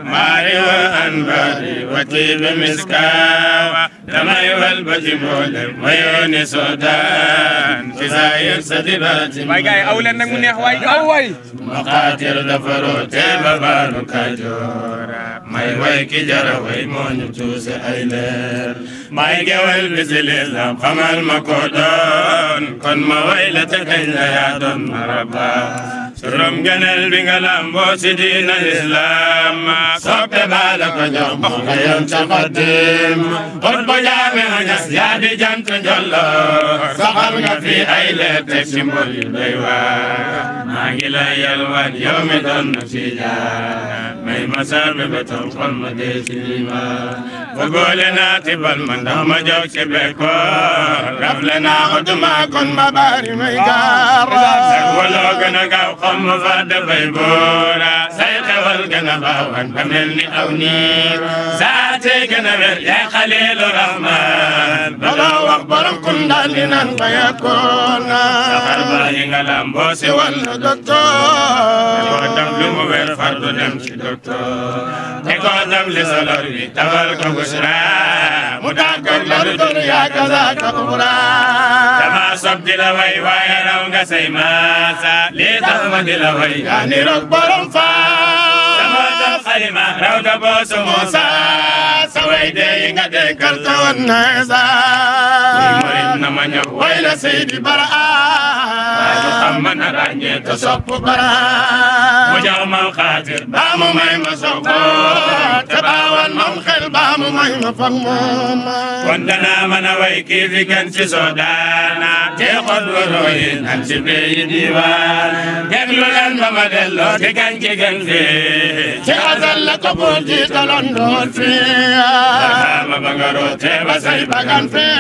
ماري وأنباري وطيب مسكا دمي والبجي مولم ويوني سودان جزائر سدبات واي أولا نموني هواي مقاتل دفرو تيبا بارو كاجورا ماي ويكي جرى وي موني توسي أيلر ماي جوال بزليلام خمال مكودون كن ما ويلتك يا دون مربا سرم جنل بنغلام بوسي دين الإسلام صوب بالك جوم غيام تقدم قد بجامع ناس يا دي جنت جلو سقرنا في أيلة تكسمول البيوة ماغلا يلوان يوم دون نسيجا ماي مسار بتوقل مديسيما فقولنا تبال من دام جوك سبكو رفلنا خدما كن مباري ميقارا سقولو كنقاو قم فاد بيبورا سيخ والقنباوان بملني أونير ساتي قنبر يا خليل الرحمن بلا وقبرم كن دالنا فيكون سخر باهي غلام بوسي والدكتور ودم لموير فرد دمشي دكتور تقدم لسلوري تبالك بسرا كن للدنيا كذاك أخرى كما صبت لوي ويا روغ سيماسا لتحمد لوي يعني ركبرم سموت الخيمة روغ بوس موسى سويدي ينقدن كرتون نيزا ويمرين نمانيو ويلا سيدي براء محمد راني تصب براء مجرم الخاطر بامو ميم سوقو تباوان ممخل بامو ميم فموم كنتنا من ويكي في كنت سودانا تيخد وروين انت بي ديوان يقلو للممدلو تكنك كنفي تغزل لكبول جيت لندن فيها ما بغرو تيبا سيبا كنفي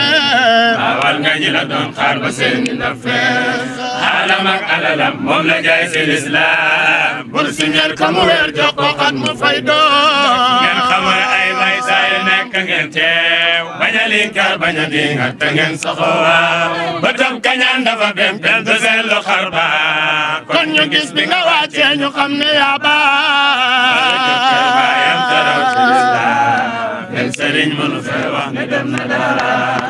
أول نجيل دون خارب سين نفس عالمك على لم مملا جايس الإسلام برسنجر كموير جوكو قد مفايدو ين خمر أي باي ساينك كنген تيو بنيا لينكار بنيا دين هتنген سخوا بطب كنيان دفا بيم بيم تزيلو خربا كن يجيس بيغا واتي نيو خمني يابا بايم تروش الإسلام ين سرين منو في وحن دم ندارا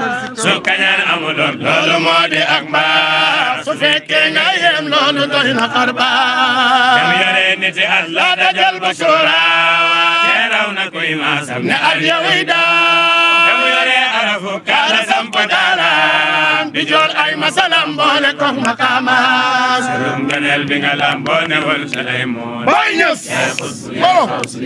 su kañaan amuloon loolu moo di ak mbaax su fekkee nga yem loolu doy na xarbaar dem yore niti Allah dajal ba suura teeraw na kuy maasam ne at yawi daa dem yore arafu kaala samp daaraan di jool ay masalam boole koog maqaamaas surum ganeel bi nga lamboo ne wal Suleymaan Baay Ñas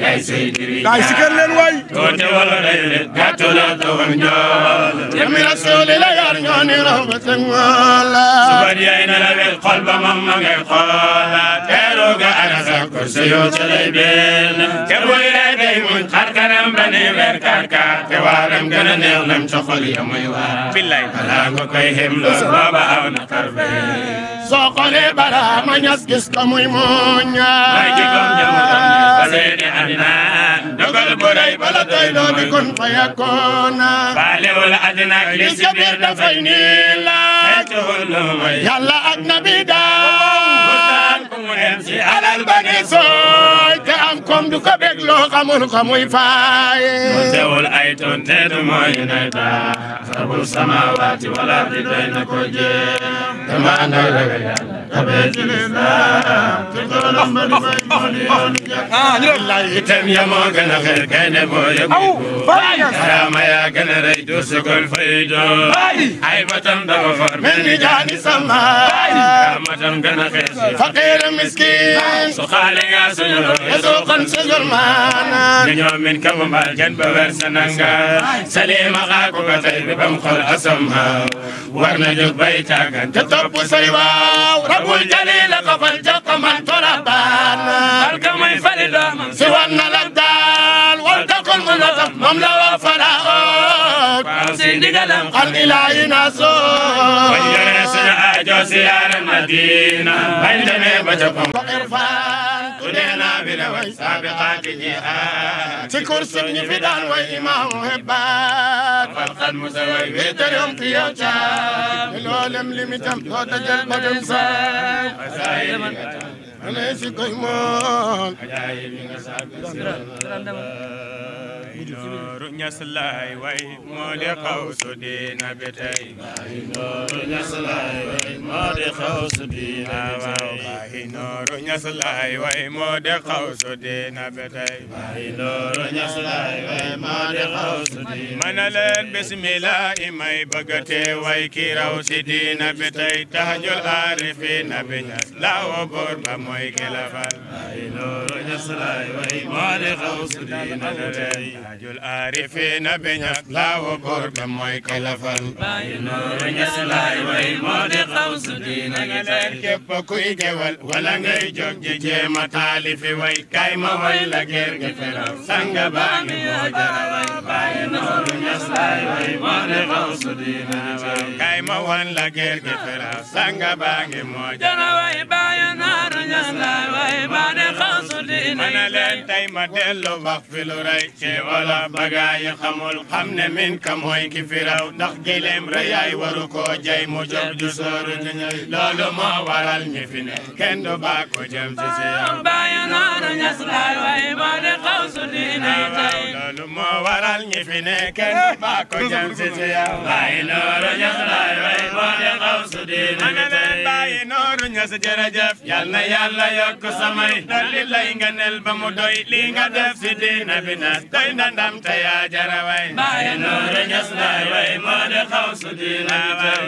yaay seydiri daay sikar leen waay toote wala rey gàttu la doon njool سولي لا يرجعني رغبة ولا سبدي أين لبي القلب مما قيقولا تيروغا أنا سكر سيوت ليبين كبوي لدي من خاركنا بني بركاركا توارم قنا نغلم شخلي يميوا بالله بلاغو كيهم لور بابا أو نقربين سوقلي برا من يسكس كموي مونيا بايجيكم جمعكم فسيدي عدنان دقل بوري بلدي لو بكن فيكون بالي والعدنان لسبير دفيني لا يلا أجنبي دا وستانكم ويمشي على البني سوي تأمكم دوكا بيقلو خمونكم ويفاي وتقول أيتون تيدو موينيتا رب السماوات والأرض بينكو جي كما أنا رجل تبيت الإسلام تقول الأحمد الله يتم يا موغن غير كان بويكو كرام يا كان ريدو سكول فيدو عيبتم دغفر من جاني سما كرامتم كان خير فقير مسكين سخالي يا سجر يسوقن سجر مانا نيوم من كم الجنب ورسننغا سليم غاكو بطيب بمخل أسمها ورنجك بيتك انت تطب سيواو رب الجليل قفل جق من طلبان الكم يفلد سوانا لبدال والتقل منظم مملا وفلاؤك فاسين قلم قل إلهي ناسوك ويرسنا أجو سيار المدينة بينما بجكم وإرفان تدينا بلوي سابقات جهاد تكرسي بني فدان وإمام هبات فالقد مسوي بيتر يوم قيوتا العالم لمتم لا تجل بدمسان وسائل أليس قيمان عجائب نساب نور نسلاي وي مودي خوس دين بتاي نور نسلاي وي مودي خوس دين بتاي نور نسلاي وي مودي خوس دين بتاي نور نسلاي وي مودي خوس دين منالن بسم الله ماي بغتي وي كيراو سدين بتاي تهج العارفين بنس لا وبر بموي كلافال نور نسلاي وي مودي خوس دين بتاي ajul arifina beñak lawo bor be moy kalafal bay noor ñaslay way modi xawsu dina ngalen kep kuy gewal wala ngay jog je ma talifi way kay ma way la ger ge feraw sanga baangi mo jara way bay noor ñaslay way modi xawsu dina kay ma wan la ger ge feraw sanga baangi mo jara way bay noor ñas laay way maa de xawsu diine mana leen tey ma dellu wax fi lu rëy ci wala bagaay yi xamul xam ne min ka mooy ki fi raw ndax gileem rëyaay waru koo jay mu jóg du sooru ñëy loolu moo waral ñi fi ne kenn du baa ko jëm ci si yow bàyyi noonu ñas laay way maa de xawsu diine tey loolu moo waral ñi fi ne kenn du baa ko jëm ci si yow bàyyi noonu ñas laay way maa de xawsu diine tey bàyyi noonu ñas jërëjëf yal na yàlla yokk samay dolli lay nga nel ba mu doy li nga def si diina bi nas doy na ndam te yaa jara way bàyyi noonu ñas laay way moo de xawsu diina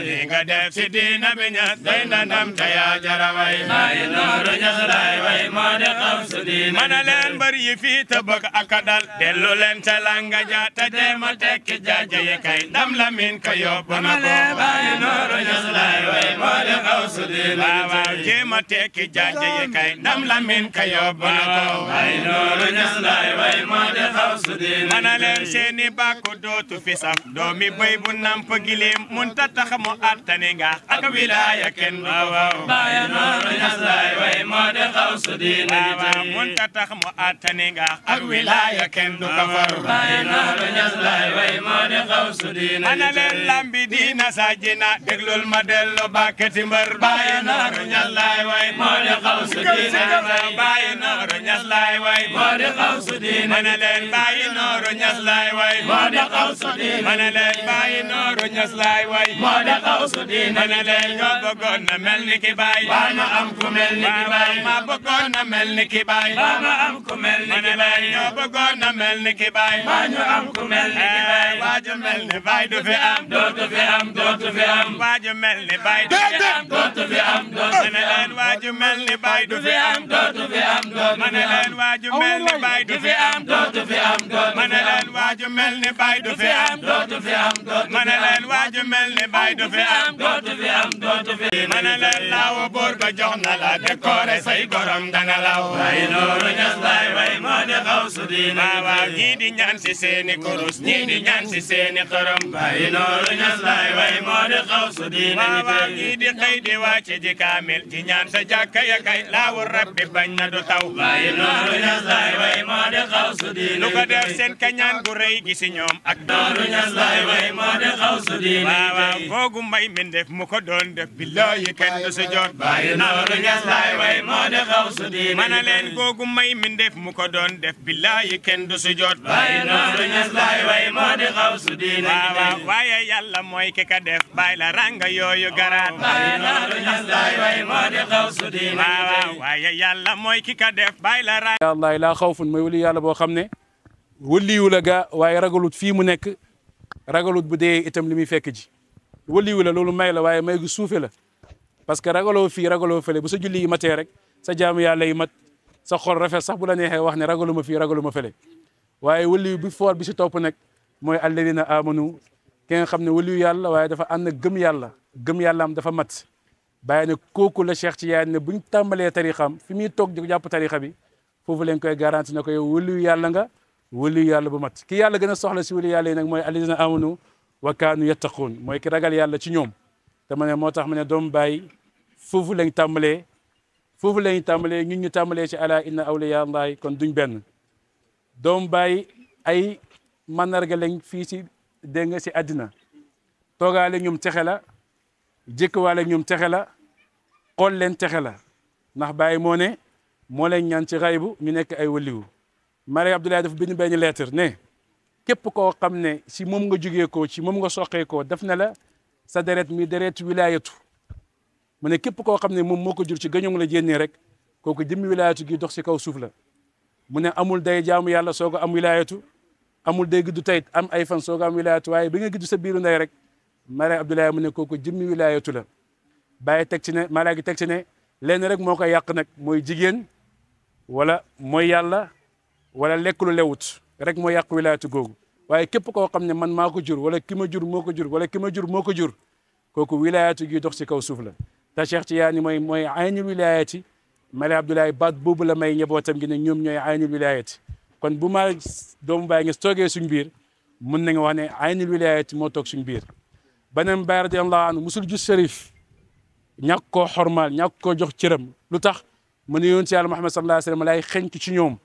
li nga def si diina bi ñas doy na ndam te yaa jara way bàyyi noonu ñas laay way moo de xawsu diina mana leen mbër yi fii te bëgg akadal dellu leen ca langa ja te jéema tekki jaaja yi kay ndam la min ka yóbbu na ko bàyyi noonu ñas laay way moo de xawsu diina waaw jéema tekki jaaja yi kay ndam la min ka yóbbu na ko bàyyi noonu ñas laay way moo de xawsu diina mana leen seeni bàkku dootu fi saf doomi bëy bu namp gilim mun ta tax mu attani nga ak wilaaya kenn du ko waaw bàyyi noonu ñas laay way moo de xawsu diina waaw mun ta tax mu attani nga ak wilaaya kenn du ko far bàyyi noonu ñas laay way moo de xawsu diina mana leen lambi diina sajina déglul ma dellu bàkkati mbër bàyyi noonu ñas laay way moo de xawsu diina bàyyi noonu ñas laay way moo de xawsu diina mana leen bàyyi noonu ñas laay way moo de xawsu diina mana leen bàyyi noonu ñas laay way moo de xawsu diina mana leen ñoo bëggoon na mel ni ki baay ba ma am ku mel ni ki baay ma bëggoon na mel ni ki baay ba ma am ku mel ni ki baay ñoo bëggoon na mel ni ki baay ba ñu am ku mel ni ki baay waaju mel ni baay du fi am dootu fi am dootu fi am waaju mel ni baay du fi am dootu fi am dootu fi am waaju mel ni baay du fi am dootu fi am dootu mana leen waaju mel ni baay du fi am dootu fi am dootu mana leen waaju mel ni baay du fi am dootu fi am dootu mana leen waaju mel ni baay du fi am dootu fi am dootu fi mana leen laaw buur ba jox na la décoré say gorom dana law bàyyi noonu ñas laay way moo de xawsu diina waaw ñii di ñaan si seeni kurus ñii di ñaan si seeni xërëm bàyyi noonu ñas laay way moo de xawsu diina waaw ñii di xëy di wàcce ji kaamil ci ñaan sa jàkka ya kay laawu rabbi bañ na du taw bàyyi noonu ñas laay way moo de xawsu diina lu ko def seen kañaan gu rëy gi si ñoom ak noonu ñas laay way moo de xawsu diina waaw googu mbay min def mu ko doon def billaahi kenn du si jot bàyyi noonu ñas laay way moo de xawsu diina mana leen googu may min def mu ko doon def billaahi kenn du si jot bàyyi noonu ñas laay way moo de xawsu diina waaw waaye yàlla mooy ki ka def bàyyi la ranga yooyu garaat bàyyi noonu ñas laay way moo de xawsu diina waaw waaye yàlla mooy ki ka def bàyyi la ranga yàlla laa xawfun mooy wali yàlla boo xam ne waliyu la gaa waaye ragalut fii mu nekk ragalut bu dee itam li muy fekk ji waliyu la loolu may la waaye may gu suufe la parce que ragaloo fii ragaloo fële bu sa julli yi matee rek sa jaamu yàlla yi mat sa xol rafet sax bu la neexee wax ne ragaluma fii ragaluma fële waaye waliyu bi foor bi si topp nag mooy alladina amanu ki nga xam ne waliyu yàlla waaye dafa ànd gëm yàlla gëm yàllaam dafa mat bàyyi ne kooku la Cheikh Tidiane ne buñ tàmbalee tarixam fi muy toog di jàpp tarixa bi foofu leen koy garanti ne ko yow waliyu yàlla nga waliyu yàlla bu mat ki yàlla gën a soxla si waliyu yàlla yi nag mooy alladina amanu wa kaanu yattaquun mooy ki ragal yàlla ci ñoom te ma ne moo tax ma ne doom bàyyi foofu lañ tàmbalee ñun ñu tàmbalee ci ala inna awliya allahi kon duñ benn doom bàyyi ay mandarga lañ fii si dégg nga si àddina toogaale ñoom texe la jëkkwaale ñoom texe la xool leen texe la ndax bàyyi moo ne moo leen ñaan ci xaybu ñu nekk ay waliwu Marie Abdoulaye dafa bind benn lettre ne képp koo xam ne si moom nga jógee ko ci moom nga soqee ko def na la sa deret mi deret wilaayatu mu ne képp koo xam ne moom moo ko jur ci gañoŋ la jénnee rek kooku jëmmi wilaayatu gi dox si kaw suuf la mu ne amul day jaamu yàlla soo ko am wilaayatu amul day giddu tayit am ay fan soo ko am wilaayatu waaye bi nga giddu sa biiru ndey rek Marie Abdoulaye mu ne kooku jëmmi wilaayatu la bàyyi teg ci ne Marie gi teg ci ne lenn rek moo koy yàq nag mooy jigéen wala mooy yàlla wala lekk lu lewut rek moo yàq wilaayatu googu waaye képp koo xam ne man maa ko jur wala ki ma jur moo ko jur wala ki ma jur moo ko jur kooku wilaayatu gi dox ci kaw suuf la te Cheikh Tidiane mooy aynul wilaayati Marie Abdoulaye baat boobu la may njabootam gi ne ñoom ñooy aynul wilaayati kon bu ma doomu baay nga toogee suñ biir mun na nga wax ne aynul wilaayati moo toog suñ biir beneen baay radiyallahu anhu musul jus sharif ñàkk koo xormaal ñàkk koo jox cëram lu tax mu ne yonent yàlla Muhammad sallallahu alayhi wa sallam laay xenc ci ñoom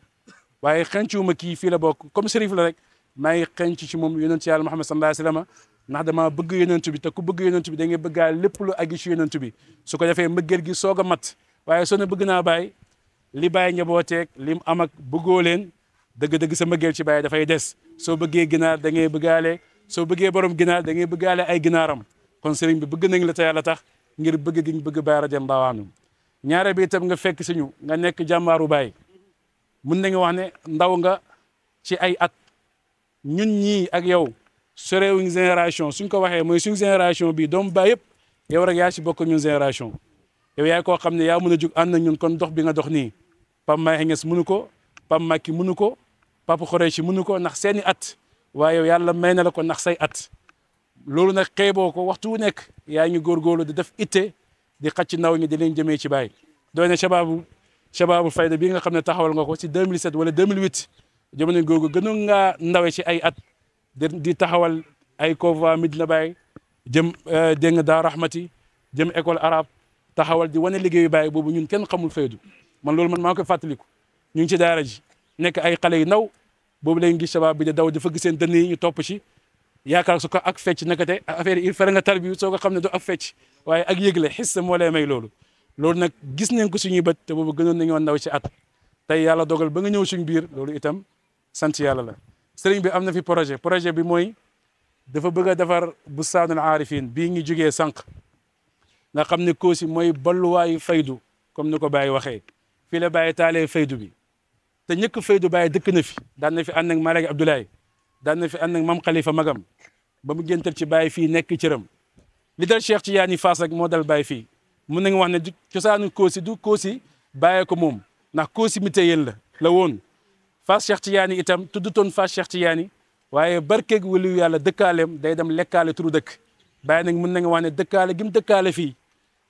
waaye xencuwuma kii fii la bokk comme sërif la rek maa ngi xenc ci moom yonent yàlla Muhammad sallallahu alayhi wa sallam ndax dama bëgg yonent bi te ku bëgg yonent bi da ngay bëggaale lépp lu agi ci yonent bi su ko defee mbëggeel gi soog a mat waaye soo ne bëgg naa Baay li Baay njabooteeg li mu am ak bëggoo leen dëgg-dëgg sa mbëggeel ci Baay dafay des soo bëggee ginaar da ngay bëggaale soo bëggee borom ginaar da ngay bëggaale ay ginaaram kon sëriñ bi bëgg nañ la te yàlla tax ngir bëgg gi ñu bëgg Baay radiyallahu anhu ñaare bi itam nga fekk suñu nga nekk jàmbaaru Baay mun nañu wax ne ndaw nga ci ay at ñun ñii ak yow sorewuñ génération suñ ko waxee mooy suñ génération bi doomu Baay yëpp yow rek yaa ci bokk ñun génération yow yaay koo xam ne yaa mën a jug ànd na ñun kon dox bi nga dox nii Pape Mahi Niass mënu ko Pape Macky mënu ko Pape Khoureychi mënu ko ndax seeni at waaye yow yàlla may na la ko ndax say at loolu nag xeeboo ko waxtu wu nekk yaa ngi góorgóorlu di def itte di xacc ndaw ñi di leen jëmee ci Baay doy na shababu fayda bi nga xam ne taxawal nga ko ci 2007 wala 2008 jamono googu gënoon ngaa ndawe ci ay at di taxawal ay convoi Medina Baye jëm dégg nga Daaru Rahmati jëm école arabe taxawal di wane liggéeyu Baye boobu ñun kenn xamul faydu man loolu man maa koy fàttaliku ñu ngi ci daara ji nekk ay xale yu ndaw boobu lañ gis shabab bi di daw di fëgg seen dënn yi ñu topp ci yaakaar su ko ak fecc nakate affaire yi il fere nga tarbi soo ko xam ne du ak fecc waaye ak yëgle xis moo lay may loolu nag gis nañ ko suñuy bët te boobu gënoon nañoo ndaw ci at tey yàlla dogal ba nga ñëw suñ biir loolu itam sant yàlla la sëriñ bi am na fi projet bi mooy dafa bëgg a defar bustaanul aarifin bii ngi jógee sànq nga xam ne Kossy mooy balluwaayu faydu comme ni ko Baye waxee fii la Baye taalee faydu bi te ñëkk faydu Baye dëkk na fi daan na fi ànd ak Malaki Abdoulaye daan na fi ànd ak Mam Khalifa Magam ba mu géntal ci Baye fii nekk cëram li dal Cheikh Tidiane Fass rek moo dal Baye fii mun nañu wax ne cosaanu Kossy du Kossy Baye ko moom ndax Kossy mi téyeen la woon Fass Cheikh Tidiane itam tuddutoon Fass Cheikh Tidiane waaye barkeeg waliyu yàlla dëkkaaleem day dem lekkaale turu dëkk Baye nag mun nañu wax ne dëkkaale gi mu dëkkaale fii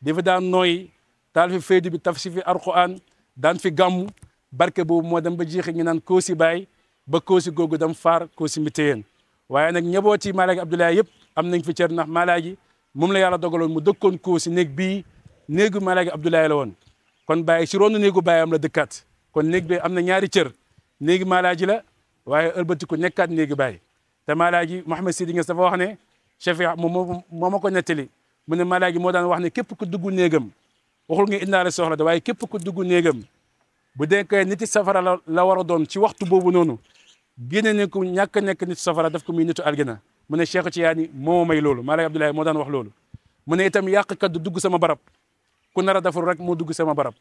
dafa daan nooy taal fi faydu bi taf si fi Alxuraan daan fi gàmmu barke boobu moo dem ba jeexi ñu naan Kossy Baye ba Kossy googu dem faar Kossy mi téyeen waaye nag ñebooti Malaki Abdoulaye yëpp am nañ fi cër ndax Malaki moom la yàlla dogaloon mu dëkkoon Kossy néeg bii néegu Malaki Abdoulaye la woon kon Baye si ronu néegu Baye am la dëkkaat kon néeg bi am na ñaari cër néegi Malaki la waaye ëlbatiku nekkaat néegi Baye te Malaki Mouhamed Sidi Niass dafa wax ne Chafi moo ma ko nettali mu ne Malaki moo daan wax ne képp ku dugg néegam waxul nga indaale soxla de waaye képp ku dugg néegam bu denkee niti safara la war a doon ci waxtu boobu noonu génne ne ko ñàkk a nekk nit safara daf ko muy nitu aljana mu ne Cheikh Tidiane moo may loolu Malaki Abdoulaye moo daan wax loolu mu ne itam yàqkat du dugg sama barab ku nar a defar rek moo dugg sama barab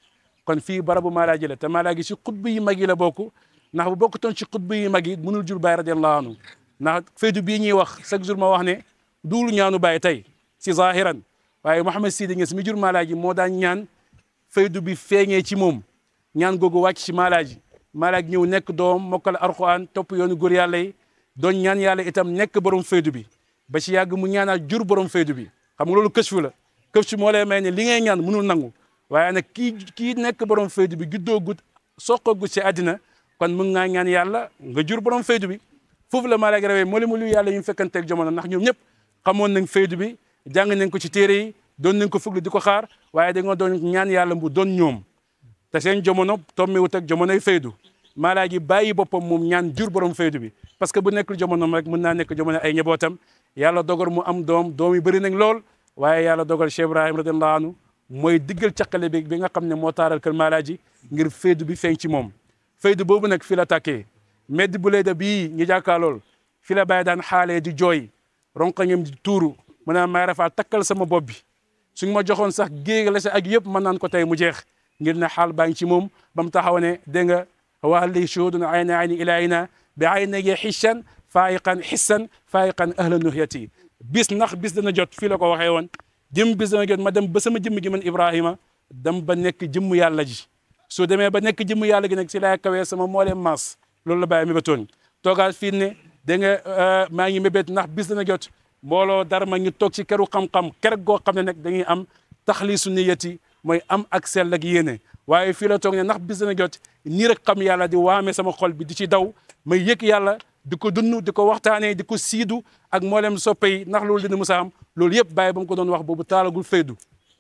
kon fii barabu Malaki la te Malaki si xutba yi mag yi la bokk ndax bu bokkutoon ci xutba yi mag yi mënul jur Baye radiyallahu anhu ndax faydu bii ñuy wax chaque jour ma wax ne duul ñaanu Baye tey si zahiran waaye Mouhamed Sidi Niass mi jur Malaki moo daan ñaan faydu bi feeñee ci moom ñaan googu wàcc ci Malaki ñëw nekk doom mokkal Alxuraan topp yoonu góor yàlla yi doon ñaan yàlla itam nekk borom faydu bi ba ci yàgg mu ñaanaat jur borom faydu bi xam nga loolu kësfu la kësfu moo lay may ne li ngay ñaan mënul nangu waaye nag kii nekk borom faydu bi juddoo gut soqoo gut ci àddina kon mën ngaa ñaan yàlla nga jur borom faydu bi foofu la Malaki rawee moo mu lu yàlla ñu fekkanteeg jamono ndax ñoom ñëpp xamoon nañ faydu bi jàng nañ ko ci téere yi doon nañ ko fuglu di ko xaar waaye dañoo doon ñaan yàlla mu doon ñoom te seen jamono tommewut ak jamonoy faydu Malaki bàyyi boppam moom ñaan jur borom faydu bi parce que bu nekkul jamonoom rek mën naa nekk jamono ay ñebootam yàlla dogal mu am doom yi bëri nañ lool waaye yàlla dogal Cheikh Ibrahim radiyallahu anhu mooy diggal caqale bi nga xam ne moo taaral kër Malaki ngir faydu bi feeñ ci moom faydu boobu nag fi la tàkkee meddi bu layda bii ñu jàkkaarlool fi la Baye daan xaalee di jooy ronqañam di tuuru mu naan may rafaa takkal sama bopp bi suñ ma joxoon sax géej la sa ak yëpp mën naan ko tey mu jeex ngir ne xaal baa ngi ci moom ba mu taxaw ne dégg nga wax li shuhudun ayna ayni ilayna bi aynayhi xissan faayiqan ahla nuhyati bis ndax bis dana jot fii la ko waxee woon jëm bis dana jot ma dem ba sama jëmm gi man Ibrahima dem ba nekk jëmm yàlla ji soo demee ba nekk jëmm yàlla gi nag si laay kawee sama mooleem maas loolu la Baye mébétoon toogaat fii ne da nga maa ngi mébét ndax bis dana jot mbooloo dara ma ñu toog ci keru xam-xam kerek goo xam ne nag dañuy am taxliisu niyati mooy am ak sell ak yéene waaye fii la toog ne ndax bis dana jot nii rek xam yàlla di waame sama xol bi di ci daw may yëg yàlla di ko dund di ko waxtaanee di ko siidu ak mboolem soppe yi ndax loolu dina musa am loolu yëpp Baye ba mu ko doon wax boobu taalagul faydu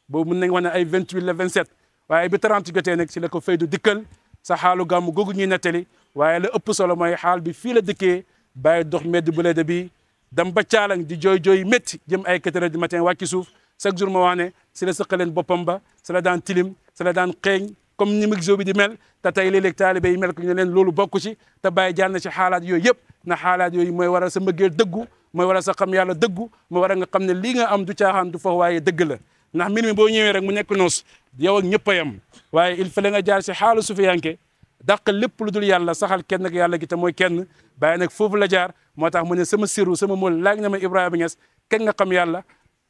boobu mën nañ wax ne ay 28 la 27 waaye bi 30 jotee nag ci la ko faydu dikkal sa xaalu gàmm googu ñuy nettali waaye la ëpp solo mooy xaal bi fii la dëkkee bàyyi dox mbedd bu leede bi dem ba caalang di jooy métti jëm ay 4 heures du matin wàcc suuf chaque jour ma wax ne si la sëqaleen boppam ba si la daan tilim si la daan xeeñ comme ni mixo bi di mel te tey léeg-léeg taalibe yi mel ko ñu leen loolu bokku ci te bàyyi jaar na ci xaalaat yooyu yëpp na xaalaat yooyu mooy waral sa mbëggeel dëggu mooy waral sa xam yàlla dëggu mooy waral nga xam ne lii nga am du caaxaan du fa waaye dëgg la ndax mbir mi boo ñëwee rek mu nekk noos yow ak ñëpp a yam waaye il fallait nga jaar si xaalu sufiyanke dàq lépp lu dul yàlla saxal kenn ak yàlla gi te mooy kenn bàyyi nag foofu la jaar moo tax mu ne sama siru sama mool laaj na ma Ibrahima Niass kenn nga xam yàlla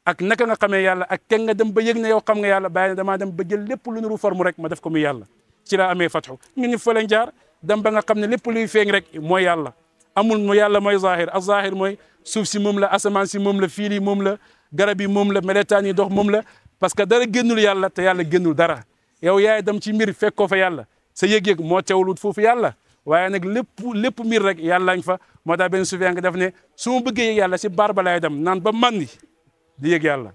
ak naka nga xamee yàlla ak kenn nga dem ba yëg ne yow xam nga yàlla bàyyi ne damaa dem ba jël lépp lu nuru forme rek ma def ko muy yàlla ci laa amee fatxu ñun ñu fa lañ jaar dem ba nga xam ne lépp luy feeñ rek mooy yàlla amul mu yàlla mooy zahir ak zahir mooy suuf si moom la asamaan si moom la fiil yi moom la garab yi moom la meletaan yi dox moom la parce que dara génnul yàlla te yàlla génnul dara yow yaay dem ci mbir fekkoo fa yàlla sa yëg-yëg moo teewlut foofu yàlla waaye nag lépp mbir rek yàlla ngi fa moo tax benn suufiyaan nga def ne su ma bëggee yëg yàlla si baar ba laay dem naan ba mandi di yëg yàlla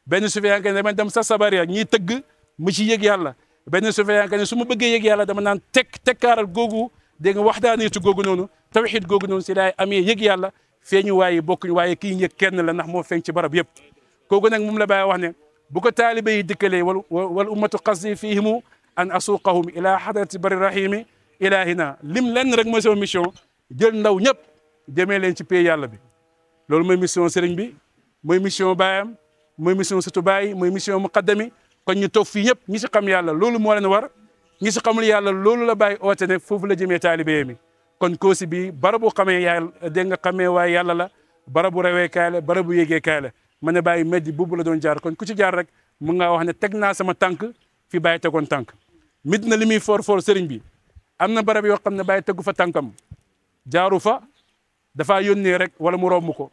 benn suufiyaan nga ne dama dem sa sabariya ñiy tëgg mu ci yëg yàlla benn suufiyaan nga ne su ma bëggee yëg yàlla dama naan tekkaaral googu dégg nga waxdaanitu googu noonu tawxid googu noonu si laay amee yëg yàlla feeñu waaye bokkuñ waaye kii yëg kenn la ndax moo feeñ ci barab yëpp kooku nag moom la bàyyi wax ne bu ko taalibe yi dikkalee wal ummatu qasdi fihimu an asuqahum ila hadrati bari rahimi ilahina lim lenn rek mooy sama mission jël ndaw ñëpp jëmee leen ci pay yàlla bi loolu mooy mission sëriñ bi mooy mission baayam mooy mission sëtu baay mooy mission muqaddami kon ñu toog fii ñëpp ñi si xam yàlla loolu moo leen war ñi si xamul yàlla loolu la bàyyi oote ne foofu la jëmee taalibe mi kon Kossy bi barabu xamee yàlla dégg nga xamee waaye yàlla la barabu reweekaay la barabu yéegeekaay la ma ne bàyyi meddi boobu la doon jaar kon ku ci jaar rek mun ngaa wax ne teg naa sama tànk fi bàyyi tegoon tànk mit na li muy for sëriñ bi am na barab yoo xam ne bàyyi tegu fa tànkam jaaru fa dafaa yónnee rek wala mu romb ko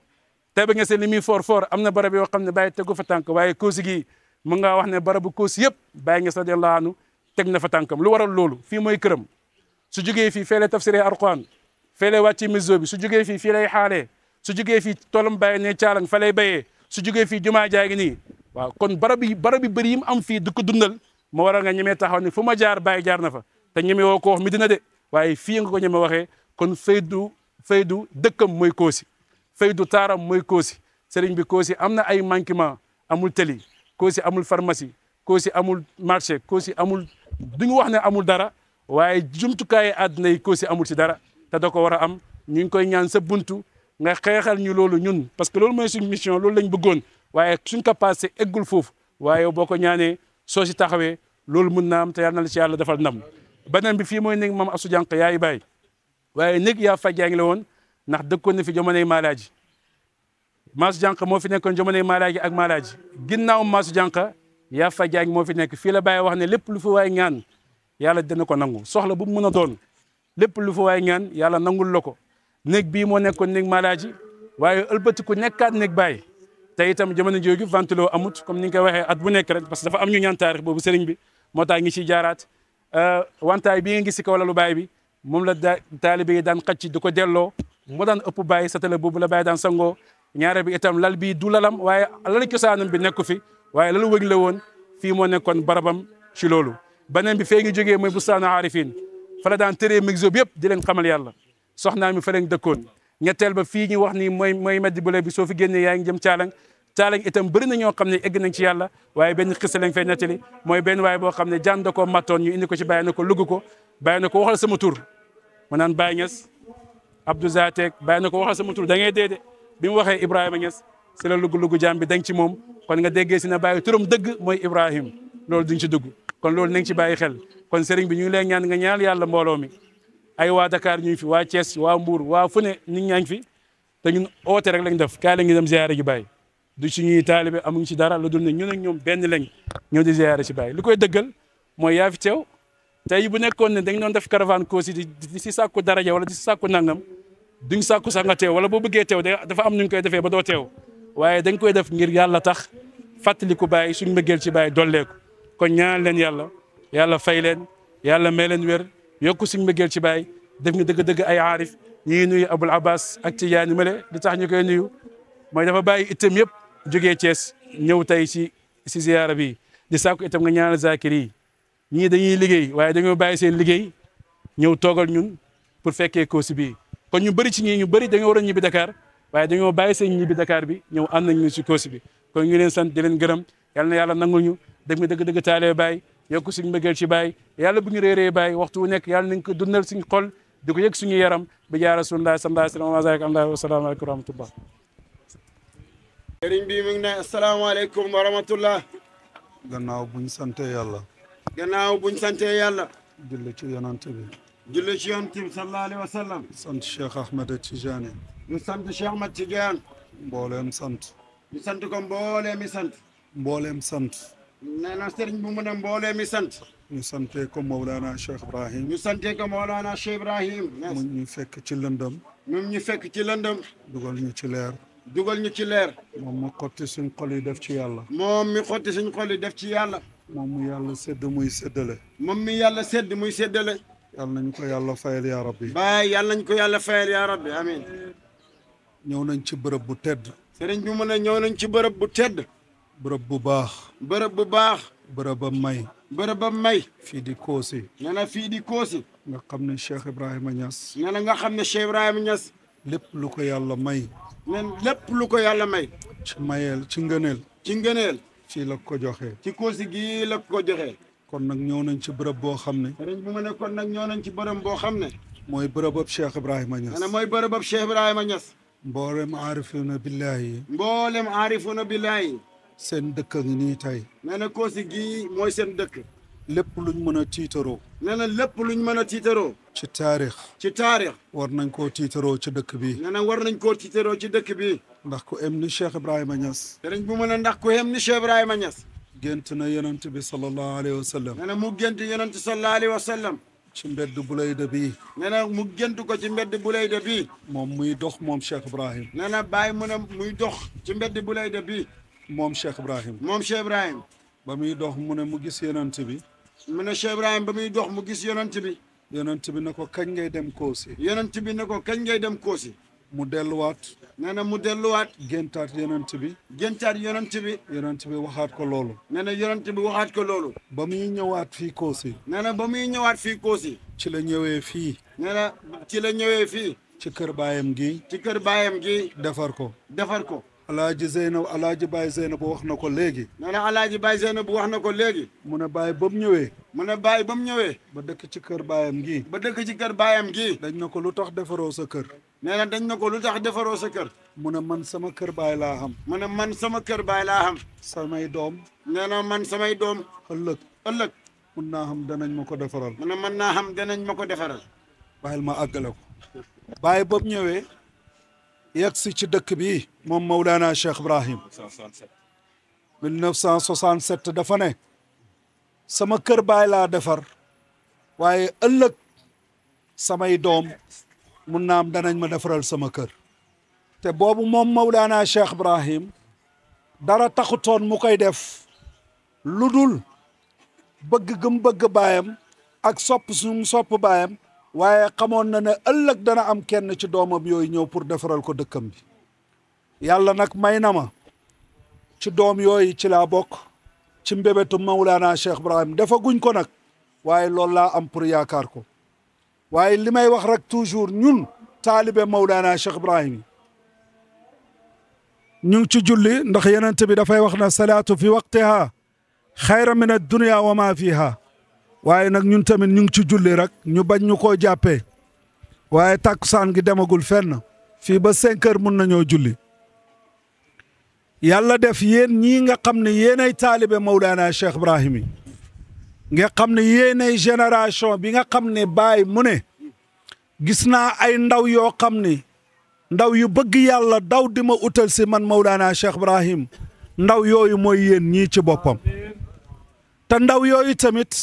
te ba nga se li muy for am na barab yoo xam ne bàyyi tegu fa tànk waaye Kossy gi mun ngaa wax ne barabu Kossy yëpp bàyyi nga radiyallahu anhu teg na fa tànkam lu waral loolu fii mooy këram su jógee fii fee lay tafsiree Alxuraan fee lay wàcci miso bi su jógee fii lay xaalee su jógee fii toolam bàyyi ne caalang fa lay béyee su jógee fii jumaa jaa ngi nii waaw kon barab yi bëri yi mu am fii du ko dundal moo waral nga ñemee taxaw ne fu ma jaar bàyyi jaar na fa te ñeme woo ko wax Medina de waaye fii nga ko ñeme waxee kon faydu dëkkam mooy Kossy faydu taaram mooy Kossy sëriñ bi Kossy am na ay manquement amul tëli Kossy amul pharmacie Kossy amul marché Kossy amul duñu wax ne amul dara waaye jumtukaayu àdduna yi Kossy amul ci dara te da ko war a am ñu ngi koy ñaan sa buntu nga xeexal ñu loolu ñun parce que loolu mooy suñ mission loolu lañ bëggoon waaye suñ capacité eggul foofu waaye boo ko ñaanee soo si taxawee loolu mun naa am te yàlla na la ci yàlla defal ndam beneen bi fii mooy néeg maam Asu Jànq yaay bàyyi waaye néeg yaa faj yaa ngi la woon ndax dëkkoon na fi jamonoy Maalaaji Maasu Jànq moo fi nekkoon jamonoy Maalaaji ak Maalaaji ginnaaw Maasu Jànq yaa faj yaa ngi moo fi nekk fii la bàyyi wax ne lépp lu fi waay ñaan yàlla dina ko nangu soxla bu mu mën a doon lépp lu fi waay ñaan yàlla nangul la ko néeg bii moo nekkoon néeg Maalaaji waaye ëlbatiku nekkaat néeg bàyyi te itam jamono jooju ventilo amut comme ni nga koy waxee at bu nekk rek parce que dafa am ñu ñaan taarix boobu sëriñ bi moo tax ngi ciy jaaraat wantaay bi nga gis si kaw lalu baay bi moom la taalibe yi daan xacc di ko delloo moo daan ëpp bàyyi satala boobu la bàyyi daan sangoo ñaare bi itam lal bi du lalam waaye lal cosaanam bi nekku fi waaye lalu wëñ la woon fii moo nekkoon barabam ci loolu beneen bi fee ngi jógee mooy bustaanu aarifin fa la daan tëree mixo bi yëpp di leen xamal yàlla soxnaa mi fa leen dëkkoon ñetteel ba fii ñu wax ni mooy meddi bu bi soo fi génnee yaa ngi jëm caalang itam bëri na ñoo xam ne egg nañ ci yàlla waaye benn xisa lañ fay nettali mooy benn waaye boo xam ne jaan da koo mattoon ñu indi ko ci bàyyi na ko lugg ko bàyyi na ko waxal sama tur mu naan Baye Niass Abdou Zatek bàyyi na ko waxal sama tur da ngay dee de bi mu waxee Ibrahima Niass si la lugg jaam bi dañ ci moom kon nga déggee si na bàyyi turam dëgg mooy Ibrahim loolu duñ ci dugg kon loolu nañ ci bàyyi xel kon sëriñ bi ñu ngi lay ñaan nga ñaal yàlla mbooloo mi ay waa Dakar ñu ngi fi waa Thiès waa Mbour waa fu ne nit ñaa ngi fi te ñun oote rek lañ def kaay la ngi dem ziyaare ji Baye du suñuy taalibe amuñ ci dara lu dul ne ñun ak ñoom benn lañ ñëw di ziyaare ci Baye li koy dëggal mooy yaa fi teew tey bu nekkoon ne dañ doon def caravane Kossy di si sàkku daraja wala di si sàkku nangam duñ sàkku sax nga teew wala boo bëggee teew dafa am nuñ koy defee ba doo teew waaye dañ koy def ngir yàlla tax fàttaliku Baye suñ mbëggeel ci Baye dolleeku kon ñaan leen yàlla fay leen yàlla may leen wér yokku suñ mbëggeel ci Baye def nga dëgg-dëgg ay aarif ñi ngi nuyu Abul Abbas ak Tidiane Male li tax ñu koy nuyu mooy dafa bàyyi itam yëpp jógee Thiès ñëw tey si ziyaara bi di sàkku itam nga ñaanal zakir yi ñii dañuy liggéey waaye dañoo bàyyi seen liggéey ñëw toogal ñun pour fekkee Kossy bii kon ñu bëri ci ñii ñu bëri dañoo war a ñibbi Dakar waaye dañoo bàyyi seen ñibbi Dakar bi ñëw ànd nañ ñu si Kossy bi kon ñu leen sant di leen gërëm yal na yàlla nangul ñu dëgg mi dëgg-dëgg taalee Baay yokk suñu mbëggeel ci Baay yàlla bu ñu réeree Baay waxtu wu nekk yàlla nañ ko dundal suñu xol di ko yëg suñu yaram bi jaa Rasulullah sallallahu alayhi wa sallam wa salaamu aleykum wa rahmatullah. sëriñ bi mi ngi ne asalaamaaleykum wa rahmatullah. gannaaw buñ sante yàlla. gannaaw buñ sante yàlla. julli ci yonante bi. julli ci yonante bi sallallahu alayhi wa sallam. sant Cheikh Ahmed Tidiane. ñu sant Cheikh Ahmed Tidiane. mbooleem sant. ñu sant ko mbooleem mi sant. mbooleem sant. nee na sëriñ bu mu ne mbooleem mi sant. ñu sante ko Mawlana Cheikh Ibrahim. ñu sante ko Mawlana Cheikh Ibrahim. mu ñu fekk ci lëndëm. ñun ñu fekk ci lëndëm. dugal ñu ci leer. dugal ñu ci leer. moom mu xotti suñ xol yi def ci yàlla. moom mi xotti suñ xol yi def ci yàlla. moom mu yàlla sedd muy séddale. moom mi yàlla sedd muy séddale. yàlla nañu ko yàlla fayal yaa rabbi. baay yàlla nañ ko yàlla fayal yaa rabbi amiin. ñëw nañ ci bërëb bu tedd. sëriñ bi mu ne ñëw nañ ci bërëb bu tedd. bërëb bu baax. bërëb bu baax. bërëbam may. bërëbam may. fii di Kossy. nee na fii di Kossy. nga xam ne Cheikh Ibrahima Niass. nee na nga xam ne Cheikh Ibrahima Niass. lépp lu ko yàlla may. nen lépp lu ko yàlla may. ci mayeel ci ngëneel. ci ngëneel. fii la ko joxee. ci Kossy gii la ko joxee. kon nag ñëw nañ ci bërëb boo xam ne. sëriñ bu ma ne kon nag ñëw nañ ci bërëb boo xam ne. mooy bërëbab Cheikh Ibrahima Niass. nee na mooy bërëbab Cheikh Ibrahima Niass. mboolem aarifuna billahi. mboolem aarifuna billahi. seen dëkk a ngi nii tey. nee na Kossy gii mooy seen dëkk. lépp luñ mën a tiitaroo. nee na lépp luñ mën a tiitaroo. ci taarix. ci taarix. war nañ koo tiitaroo ci dëkk bi. nee na war nañ koo tiitaroo ci dëkk bi. ndax ku em ni Cheikh Ibrahima Niass. sëriñ bu ma ne ndax ku em ni Cheikh Ibrahima Niass. gént na yonent bi sallallahu alayhi wa sallam. nee na mu gént yonent sallallahu alayhi wa sallam. ci mbedd Bulayda bii. nee na mu gént ko ci mbedd Bulayda bii. moom muy dox moom Cheikh Ibrahim. nee na bàyyi mu ne muy dox ci mbedd Bulayda bii. moom Cheikh Ibrahim. moom Cheikh Ibrahim. ba muy dox mu ne mu gis yonent bi. mu ne Cheikh Ibrahim ba muy dox mu gis yonent bi. yonent bi ne ko kañ ngay dem Kossy. yonent bi ne ko kañ ngay dem Kossy. mu delluwaat. nee na mu delluwaat. géntaat yonent bi. géntaat yonent bi. yonent bi waxaat ko loolu. nee na yonent bi waxaat ko loolu. ba muy ñëwaat fii Kossy. nee na ba muy ñëwaat fii Kossy. ci la ñëwee fii. nee na ci la ñëwee fii. ci kër baayam gi. ci kër baayam gi. defar ko. defar ko. alaaji Zeynab alaaji Baye Zeynab wax na ko léegi. nee na alaaji Baye Zeynab wax na ko léegi. mu ne Baye ba mu ñëwee. mu ne Baye ba mu ñëwee. ba dëkk ci kër baayam gi. ba dëkk ci kër baayam gi. dañ na ko lu tax defaroo sa kër. nee na dañ na ko lu tax defaroo sa kër. mu ne man sama kër baay laa xam. mu ne man sama kër baay laa xam. samay doom. nee na man samay doom. ëllëg. mun naa xam danañ ma ko defaral. mu ne mën naa xam danañ ma ko defaral. bàyyil ma àggale ko. Baye ba mu ñëwee. yegg si ci dëkk bi. moom Mawlana Cheikh Ibrahim. 1967 dafa ne. sama kër baay laa defar. waaye ëllëg. samay doom. mun naa am danañ ma defaral sama kër. te boobu moom Mawlana Cheikh Ibrahim. dara taxutoon mu koy def. lu dul. bëgg gëm bëgg baayam. ak sopp sum sopp baayam. waaye xamoon na ne ëllëg dana am kenn ci doomam yooyu ñëw pour defaral ko dëkkam bi. yàlla nag may na ma. ci doom yooyu ci laa bokk. ci mbébétu Mawlana Cheikh Ibrahim defaguñ ko nag. waaye loolu laa am pour yaakaar ko. waaye li may wax rek toujours ñun. taalibe Mawlana Cheikh Ibrahim. ñu ngi ci julli ndax yonent bi dafay wax na salaatu fi waqtiha. xayra min ad-dunya wa ma fiha. waaye nag ñun tamit ñu ngi ci julli rek ñu bañ ñu koo jàppee. waaye takkusaan gi demagul fenn. fii ba 5 heures mun nañoo julli. yàlla def yéen ñii nga xam ne yéenay taalibe Mawlana Cheikh Ibrahim yi. nga xam ne yéenay génération bi nga xam ne Baay mu ne. gis naa ay ndaw yoo xam ne. ndaw yu bëgg yàlla daw di ma utal si man Mawlana Cheikh Ibrahim. ndaw yooyu mooy yéen ñii ci boppam. te ndaw yooyu tamit.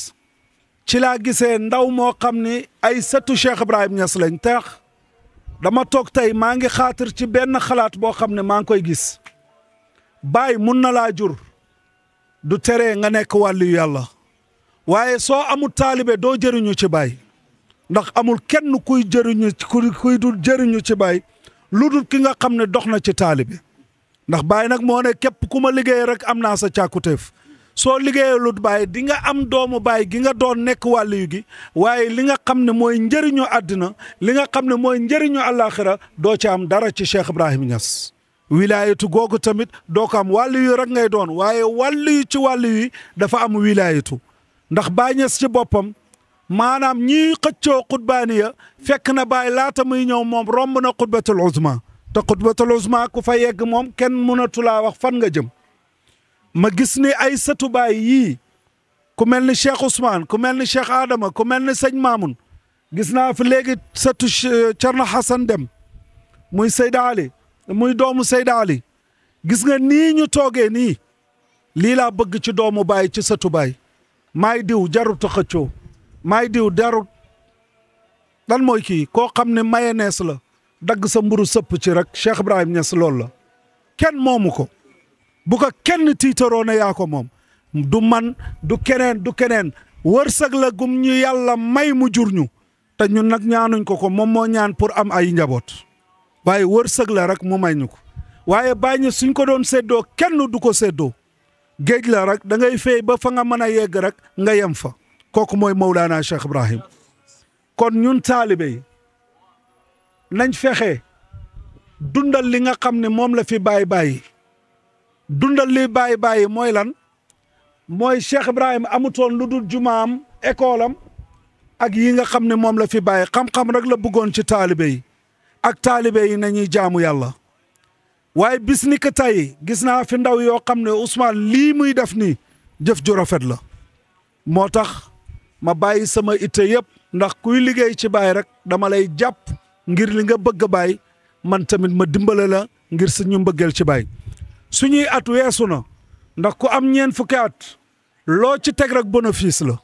ci laa gisee ndaw moo xam ni ay sëtu Cheikh Ibrahim Niass lañ tax dama toog tey maa ngi xaatir ci benn xalaat boo xam ne maa ngi koy gis. Baay mun na laa jur. du tere nga nekk wàllu yàlla. waaye soo amul taalibe doo jëriñu ci Baay. ndax amul kenn kuy jëriñu kuy dul jëriñu ci Baay. lu dul ki nga xam ne dox na ci taalibe. ndax Baay nag moo ne képp ku ma liggéey rek am naa sa càkkutéef. soo liggéeyalut baay di nga am doomu baay gi nga doon nekk wàlliyu gi waaye li nga xam ne mooy njëriñu àddina li nga xam ne mooy njëriñu àllaaxira doo ci am dara ci Cheikh Ibrahim Niass wilaayatu googu tamit doo ko am wàlliyu rek ngay doon waaye wàlliyu ci wàlliyu yi dafa am wilaayatu ndax Baay Ñas ci boppam maanaam ñii xëccoo xutbaaniya fekk na baay laata muy ñëw moom romb na xutbatul uzma te xutbatul uzma ku fa yegg moom kenn mënatulaa wax fan nga jëm ma gis ni ay sëtu baay yii ku mel ni Cheikh Ousmane ku mel ni Cheikh Adama ku mel ni sëñ Mamoun gis naa fi léegi sëtu Cerno Hassan Dem muy Seyda Ali muy doomu Seyda Ali gis nga nii ñu toogee nii lii laa bëgg ci doomu baay ci sëtu baay maay diw jarut a xëccoo maay diw jarut lan mooy kii koo xam ne mayonnaise la dagg sa mburu sëpp ci rek Cheikh Ibrahim Niass loolu la kenn moomu ko bu ko kenn tiitaroo ne yaa ko moom du man du keneen wërsëg la gum ñu yàlla may mu jur ñu te ñun nag ñaanuñ ko moom moo ñaan pour am ay njaboot waaye wërsëg la rek mu may ñu ko waaye bàyyi suñ ko doon séddoo kenn du ko séddoo géej la rek da ngay fay ba fa nga mën a yegg rek nga yem fa kooku mooy Mawlana Cheikh Ibrahim kon ñun taalibe yi nañ fexe dundal li nga xam ne moom la fi bàyyi dundal li bàyyi mooy lan mooy Cheikh Ibrahim amutoon lu dul jumaam école am ak yi nga xam ne moom la fi bàyyi xam-xam rek la bëggoon ci taalibe yi ak taalibe yi nañuy jaamu yàlla waaye bis ni ko tey gis naa fi ndaw yoo xam ne Ousmane lii muy def nii jëf ju rafet la moo tax ma bàyyi sama itte yëpp ndax kuy liggéey ci baay rek dama lay jàpp ngir li nga bëgg a baay man tamit ma dimbale la ngir suñu mbëggeel ci baay suñuy at weesu na ndax ku am ñeen fukki at loo ci teg rek bénéfice la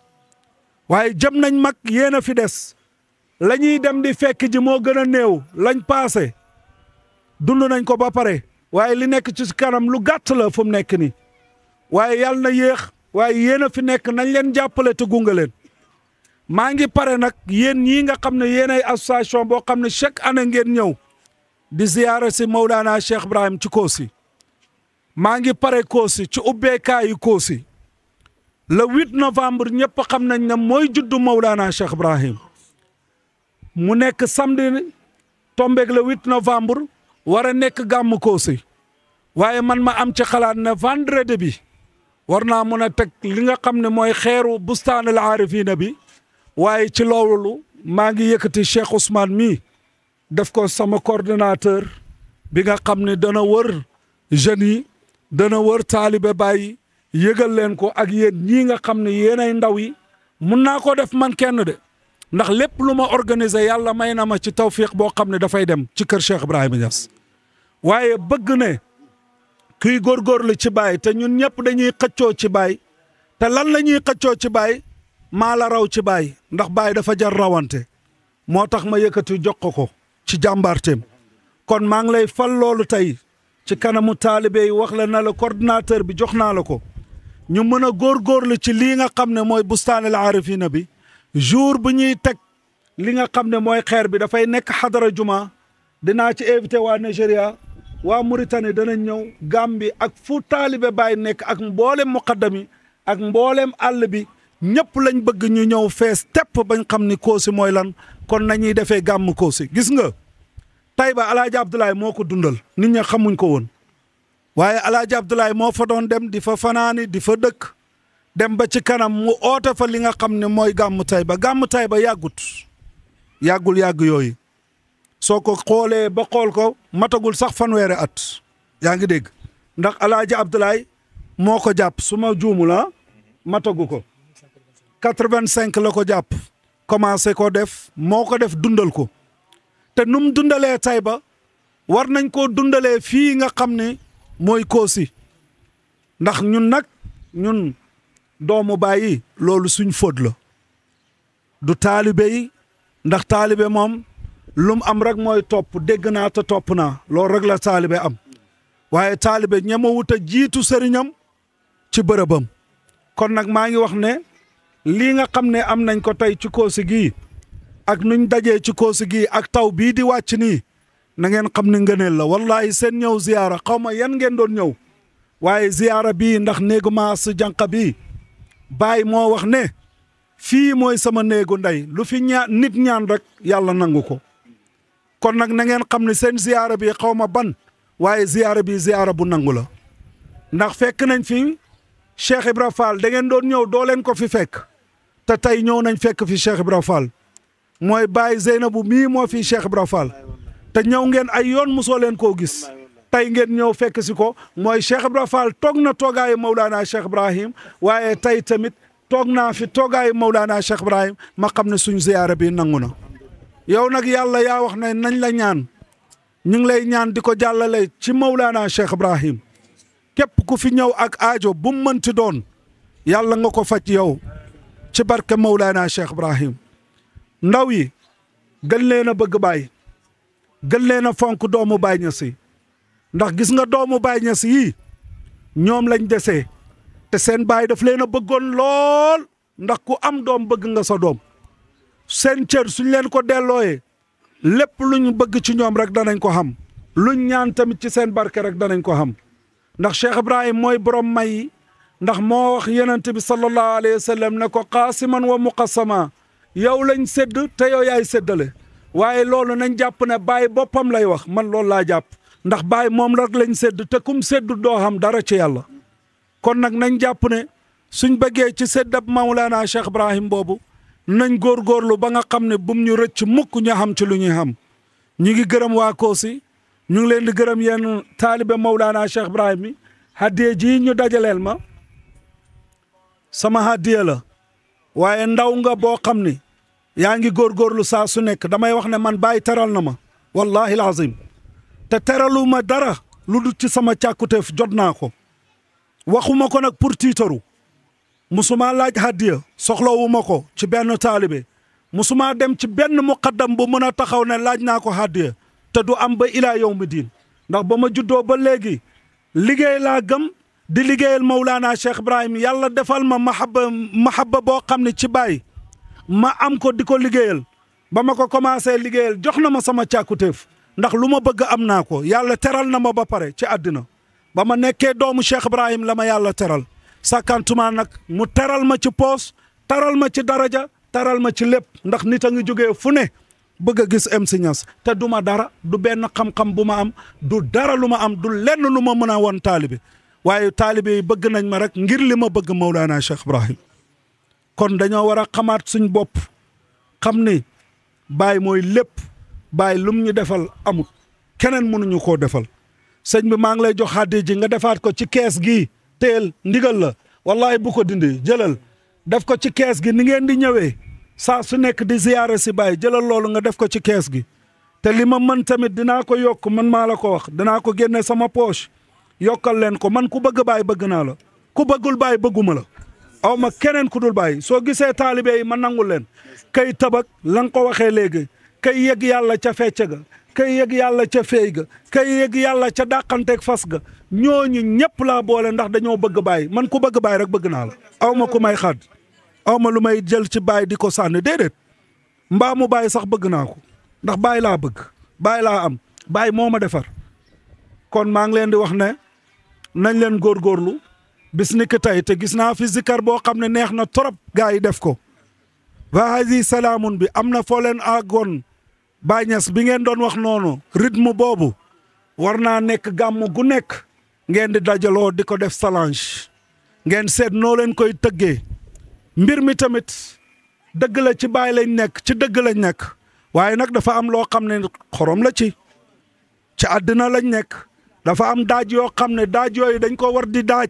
waaye jëm nañ mag yéen a fi des la ñuy dem di fekk ji moo gën a néew lañ paase dund nañ ko ba pare waaye li nekk ci kanam lu gàtt la fu mu nekk nii waaye yàlla na yéex waaye yéen a fi nekk nañ leen jàppale te gunge leen maa ngi pare nag yéen ñii nga xam ne yéen ay association boo xam ne chaque année ngeen ñëw di ziyaara si Mawlana Cheikh Ibrahim ci Kossy maa ngi pare Kossy ci ubbeekaayu Kossy le 8 novembre ñëpp xam nañ ne mooy juddu Mawlana Cheikh Ibrahim mu nekk samedi tombeeg le 8 novembre war a nekk gàmmu Kossy waaye man ma am ci xalaat ne vendredi bi war naa mën a teg li nga xam ne mooy xeeru bustaanul aarifina bi waaye ci loolu maa ngi yëkkati Cheikh Ousmane mii def ko sama coordonnateur bi nga xam ne dana wër jeunes yi dana wër taalibe Baay yëgal leen ko ak yéen ñii nga xam ne yéenay ndaw yi mun naa ko def man kenn de ndax lépp lu ma organiser yàlla may na ma ci tawfiq boo xam ne dafay dem ci kër Cheikh Ibrahima Niass waaye bëgg ne kuy góorgóorlu ci baay te ñun ñëpp dañuy xëccoo ci baay te lan la ñuy xëccoo ci baay maa la raw ci baay ndax baay dafa jar rawante moo tax ma yëkkati jox ko ci jàmbaarteem kon maa ngi lay fal loolu tey ci kanamu taalibe yi wax la na la coordinateur bi jox naa la ko ñu mën a góorgóorlu ci lii nga xam ne mooy bustaanil aarifina bi jour bu ñuy teg li nga xam ne mooy xeer bi dafay nekk xadara juma dinaa ci invité waa Nigéria waa Mauritanie danañ ñëw Gambie ak fu taalibe Baay nekk ak mboolem muqaddami ak mboolem àll bi ñëpp lañ bëgg ñu ñëw fees tepp bañ xam ni Kossy mooy lan kon nañuy defee gàmm Kossy gis nga Taïba Alaaji Abdoulaye moo ko dundal nit ña xamuñ ko woon waaye Alaaji Abdoulaye moo fa doon dem di fa fanaani di fa dëkk dem ba ci kanam mu oote fa li nga xam ne mooy gàmm Taïba yàggul yàgg yooyu soo ko xoolee ba xool ko matagul sax fanweeri at yaa ngi dégg ndax Alaaji Abdoulaye moo ko jàpp su ma juumul matagu ko 85 la ko jàpp commencé ko def moo ko def dundal ko te nu mu dundalee Taïba war nañ koo dundalee fii nga xam ne mooy Kossy ndax ñun doomu Baay yi loolu suñ fóot la du taalibe yi ndax taalibe moom lum am rek mooy topp dégg naa te topp naa loolu rek la taalibe am waaye taalibe ñemewut a jiitu sëriñam ci bërëbam kon nag maa ngi wax ne lii nga xam ne am nañ ko tey ci Kossy gii ak nuñ dajee ci Kossy gii ak taw bii di wàcc nii na ngeen xam ne ngëneel la wallahi seen ñëw ziyaara xaw ma yan ngeen doon ñëw waaye ziyaara bii ndax néegu maas jànq bi Baay moo wax ne fii mooy sama néegu ndey lu fi nit ñaan rek yàlla nangu ko kon nag na ngeen xam ne seen ziyaara bi xaw ma ban waaye ziyaara bi ziyaara bu nangu la ndax fekk nañ fi Cheikh Ibra Fall da ngeen doon ñëw doo leen ko fi fekk te tey ñëw nañ fekk fi Cheikh Ibra Fall mooy Baye Zeynabu mii moo fi Cheikh Ibra Fall te ñëw ngeen ay yoon mosoo leen koo gis tey ngeen ñëw fekk si ko mooy Cheikh Ibra Fall toog na toogaayu Mawlana Cheikh Ibrahim waaye tey tamit toog naa fi toogaayu Mawlana Cheikh Ibrahim ma xam ne suñ ziyaara bi nangu na yow nag yàlla yaa wax ne nañ la ñaan ñu ngi lay ñaan di ko jàllale ci Mawlana Cheikh Ibrahim képp ku fi ñëw ak aajo bu mu mënti doon yàlla nga ko faj yow ci barke Mawlana Cheikh Ibrahim ndaw yi gën leen a bëgg Baay gën leen a fonk doomu Baay Ñas yi ndax gis nga doomu Baay Ñas yi ñoom lañ desee te seen baay daf leen a bëggoon lool ndax ku am doom bëgg nga sa doom seen cër suñ leen ko dellooyee lépp luñ bëgg ci ñoom rek danañ ko xam luñ ñaan tamit ci seen barke rek danañ ko xam ndax Cheikh Ibrahim mooy borom may yi ndax moo wax yonent bi sallallahu alayhi wa sallam ne ko qaasiman wa muqassama yow lañ sédd te yow yaay séddale waaye loolu nañ jàpp ne Baay boppam lay wax man loolu laa jàpp ndax Baay moom rek lañ sédd te kum sédd doo xam dara ci yàlla kon nag nañ jàpp ne suñ bëggee ci séddab Mawlana Cheikh Ibrahim boobu nañ góorgóorlu ba nga xam ne bum ñu rëcc mukk ñu xam ci lu ñuy xam ñu ngi gërëm waa Kossy ñu ngi leen di gërëm yéen taalibe Mawlana Cheikh Ibrahim mi hadiya ji ñu dajaleel ma sama hadiya la waaye ndaw nga boo xam ne yaa ngi góorgóorlu saa su nekk damay wax ne man Baay teral na ma wallahi alazim te teralu ma dara lu dul ci sama càkkuteef jot naa ko waxuma ko nag pour tiitaru musuma laaj hadiya soxlawuma ko ci benn taalibe musuma dem ci benn muqaddam bu mën a taxaw ne laaj naa ko hadiya te du am ba ilaa yawmi diin ndax ba ma juddoo ba léegi liggéey laa gëm di liggéeyal Mawlana Cheikh Ibrahim yàlla defal ma mahabba boo xam ne ci Baay ma am ko di ko liggéeyal ba ma ko commencé liggéeyal jox na ma sama càkkutéef ndax lu ma bëgg am naa ko yàlla teral na ma ba pare ci àddina ba ma nekkee doomu Cheikh Ibrahim la ma yàlla teral sàkkantuma nag mu teral ma ci poos teral ma ci daraja teral ma ci lépp ndax nit a ngi jógee fu ne bëgg a gis MC Niass te du ma dara du benn xam-xam bu ma am du dara lu ma am du lenn lu ma mën a woon taalibe waaye taalibe yi bëgg nañ ma rek ngir li ma bëgg Mawlana Cheikh Ibrahim kon dañoo war a xamaat suñ bopp xam ni Baay mooy lépp Baay lum ñu defal amut keneen mënuñu koo defal sëñ bi maa ngi lay jox hadiya ji nga defaat ko ci kees gi teel ndigal la wallahi bu ko dindi jëlal def ko ci kees gi ni ngeen di ñëwee saa su nekk di ziyaare si Baay jëlal loolu nga def ko ci kees gi te li ma mën tamit dinaa ko yokk man maa la ko wax dinaa ko génne sama poche yokkal leen ko man ku bëgg Baay bëgg naa la ku bëggul Baay bëgguma la aw ma keneen ku dul Baay soo gisee taalibe yi ma nangul leen kay tabak la nga ko waxee léegi kay yëg yàlla ca fecc ga kay yëg yàlla ca feey ga kay yëg yàlla ca dàqanteeg fas ga ñooñu ñëpp laa boole ndax dañoo bëgg Baay man ku bëgg Baay rek bëgg naa la aw ma ku may xadd aw ma lu may jël ci Baay di ko sànni déedéet mbaa mu Baay sax bëgg naa ko ndax Baay laa bëgg Baay laa am Baay moo ma defar kon maa ngi leen di wax ne nañ leen góorgóorlu bis ni ki tey te gis naa fi zikar boo xam ne neex na trop gaa yi def ko vahasi salaamun bi am na foo leen àggoon Baay Ñas bi ngeen doon wax noonu rythme boobu war naa nekk gàmm gu nekk ngeen di dajaloo di ko def salange ngeen seet noo leen koy tëggee mbir mi tamit dëgg la ci Baay lañ nekk ci dëgg lañ nekk waaye nag dafa am loo xam ne xorom la ci àddina lañ nekk dafa am daaj yoo xam ne daaj yooyu dañ ko war di daaj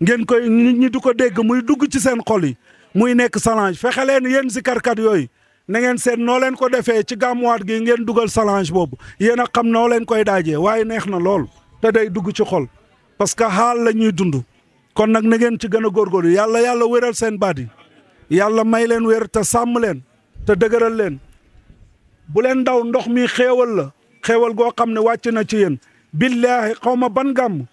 ngeen koy nit ñi du ko dégg muy dugg ci seen xol yi muy nekk salange fexe leen yéen zikarkat yooyu na ngeen seet noo leen ko defee ci gàmmuwaat gi ngeen dugal salange boobu yéen a xam noo leen koy daajee waaye neex na lool te day dugg ci xol parce que xaal la ñuy dund kon nag na ngeen ci gën a góorgóorlu yàlla wéral seen baat yi yàlla may leen wér te sàmm leen te dëgëral leen bu leen daw ndox mi xéewal la xéewal goo xam ne wàcc na ci yéen billaahi xaw ma ban gàmm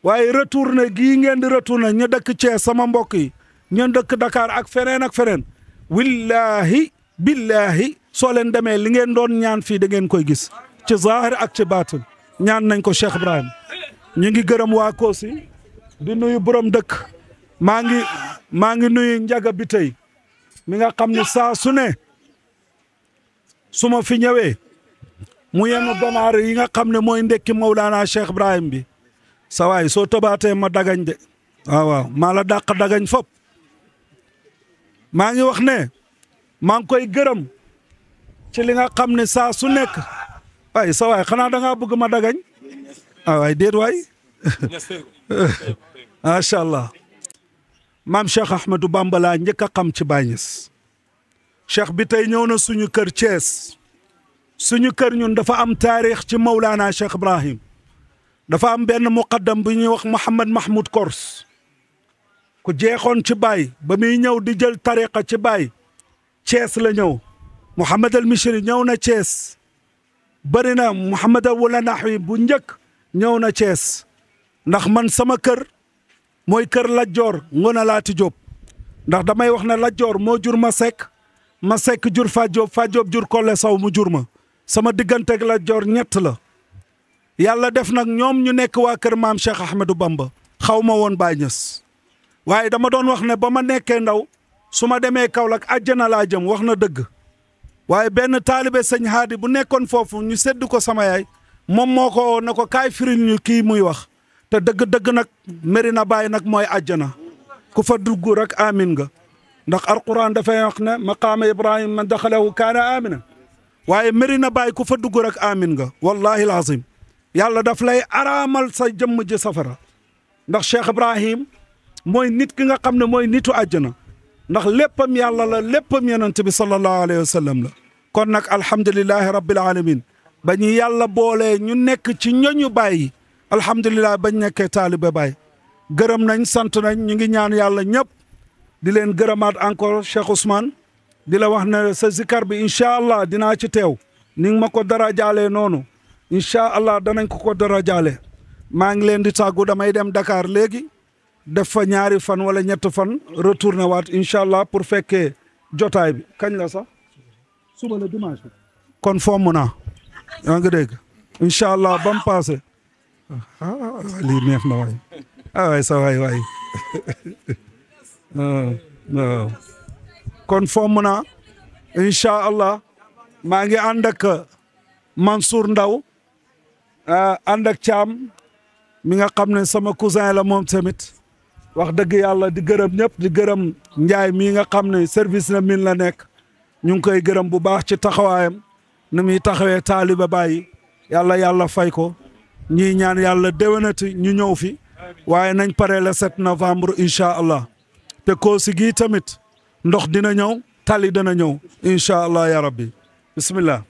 waaye retourné gii ngeen di retourné ñu dëkk Thiès sama mbokk yi ñu dëkk Dakar ak feneen wallaahi billaahi soo leen demee li ngeen doon ñaan fii da ngeen koy gis ci zaahir ak ci baatin ñaan nañ ko Cheikh Ibrahim ñu ngi gërëm waa Kossy di nuyu borom dëkk maa ngi nuyu Njaga bi tey mi nga xam ne saa su ne su ma fi ñëwee mu yenu ganaar yi nga xam ne mooy ndekki Mawlana Cheikh Ibrahim bi sa waay soo tobaatee ma dagañ de waaw maa la dàq dagañ fop maa ngi wax ne maa ngi koy gërëm ci li nga xam ne saa su nekk waay sa waay xanaa da ngaa bëgg ma dagañ waay déet waay macha allah maam Cheikh Ahmadou Bamba laa njëkk a xam ci Baye Niass cheikh bi tey ñëw na suñu kër Thiès suñu kër ñun dafa am taarix ci Mawlana Cheikh Ibrahim dafa am benn muqaddam bu ñuy wax Mouhamad Mahmoud Kors ku jeexoon ci Baye ba muy ñëw di jël tariqa ci Baye Thiès la ñëw Mouhamad al Mishri ñëw na Thiès bëri na Mouhamad al Wula Nahwi bu njëkk ñëw na Thiès ndax man sama kër mooy kër Lat Joor Ngoone Laati Jóob ndax damay wax ne Lat Joor moo jur ma sekk jur Fa Jóob jur Kolle Saw mu jur ma sama digganteeg Lat Joor ñett la yàlla def nag ñoom ñu nekk waa kër maam Cheikh Ahmadou Bamba xaw ma woon Baye Niass waaye dama doon wax ne ba ma nekkee ndaw su ma demee Kaolack àjjana laa jëm wax na dëgg waaye benn taalibe sëñ Haadi bu nekkoon foofu ñu sedd ko sama yaay moom moo ko ne ko kaay firil ñu kii muy wax te dëgg-dëgg nag Medina Baye nag mooy àjjana ku fa dugg rek amin nga ndax alquran dafay wax ne maqaama Ibrahim man daxalahu kaana amina waaye Medina Baye ku fa dugg rek amin nga wallahi alazim yàlla daf lay araamal sa jëmm ji safara ndax Cheikh Ibrahim mooy nit ki nga xam ne mooy nitu àjjana ndax léppam yàlla la léppam yonent bi sallallahu alayhi wa sallam la kon nag alhamdulilahi rabbil alamin ba ñu yàlla boolee ñu nekk ci ñoñu Baye alhamdulilah bañ nekkee taalibe Baye gërëm nañ sant nañ ñu ngi ñaan yàlla ñëpp di leen gërëmaat encore Cheikh Ousmane di la wax ne sa zikar bi incha allah dinaa ci teew ni nga ma ko dara jaalee noonu incha allah danañ ko dara jaale maa ngi leen di tàggu damay dem Dakar léegi def fa ñaari fan wala ñett fan retourné waat incha allah pour fekkee jotaay bi kañ la sax suba la dimanche bi kon fomm naa yaa ngi dégg incha allah ba mu passé lii neex na waay waay sa waay waaw kon fomm naa incha allah maa ngi ànd ak Mansour Ndaw ànd ak Thiam mi nga xam ne sama cousin la moom tamit wax dëgg yàlla di gërëm ñëpp di gërëm Njaay mii nga xam ne service na min la nekk ñu ngi koy gërëm bu baax ci taxawaayam ni muy taxawee taaliba Baye yàlla fay ko ñii ñaan yàlla déwénati ñu ñëw fi waaye nañ pare le 7 novembre incha allah te Kossy gii tamit ndox dina ñëw tali dana ñëw incha allah ya rabbi bismillah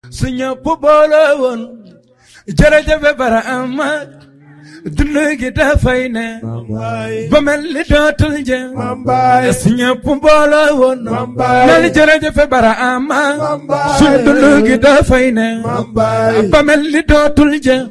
su ñëpp boole woon jërëjëf bara amat dund gi dafay ne ba mel ni dootul jëm su ñëpp boole woon nal jërëjëf bara amat su dund gi dafay ne ba mel ni dootul jëm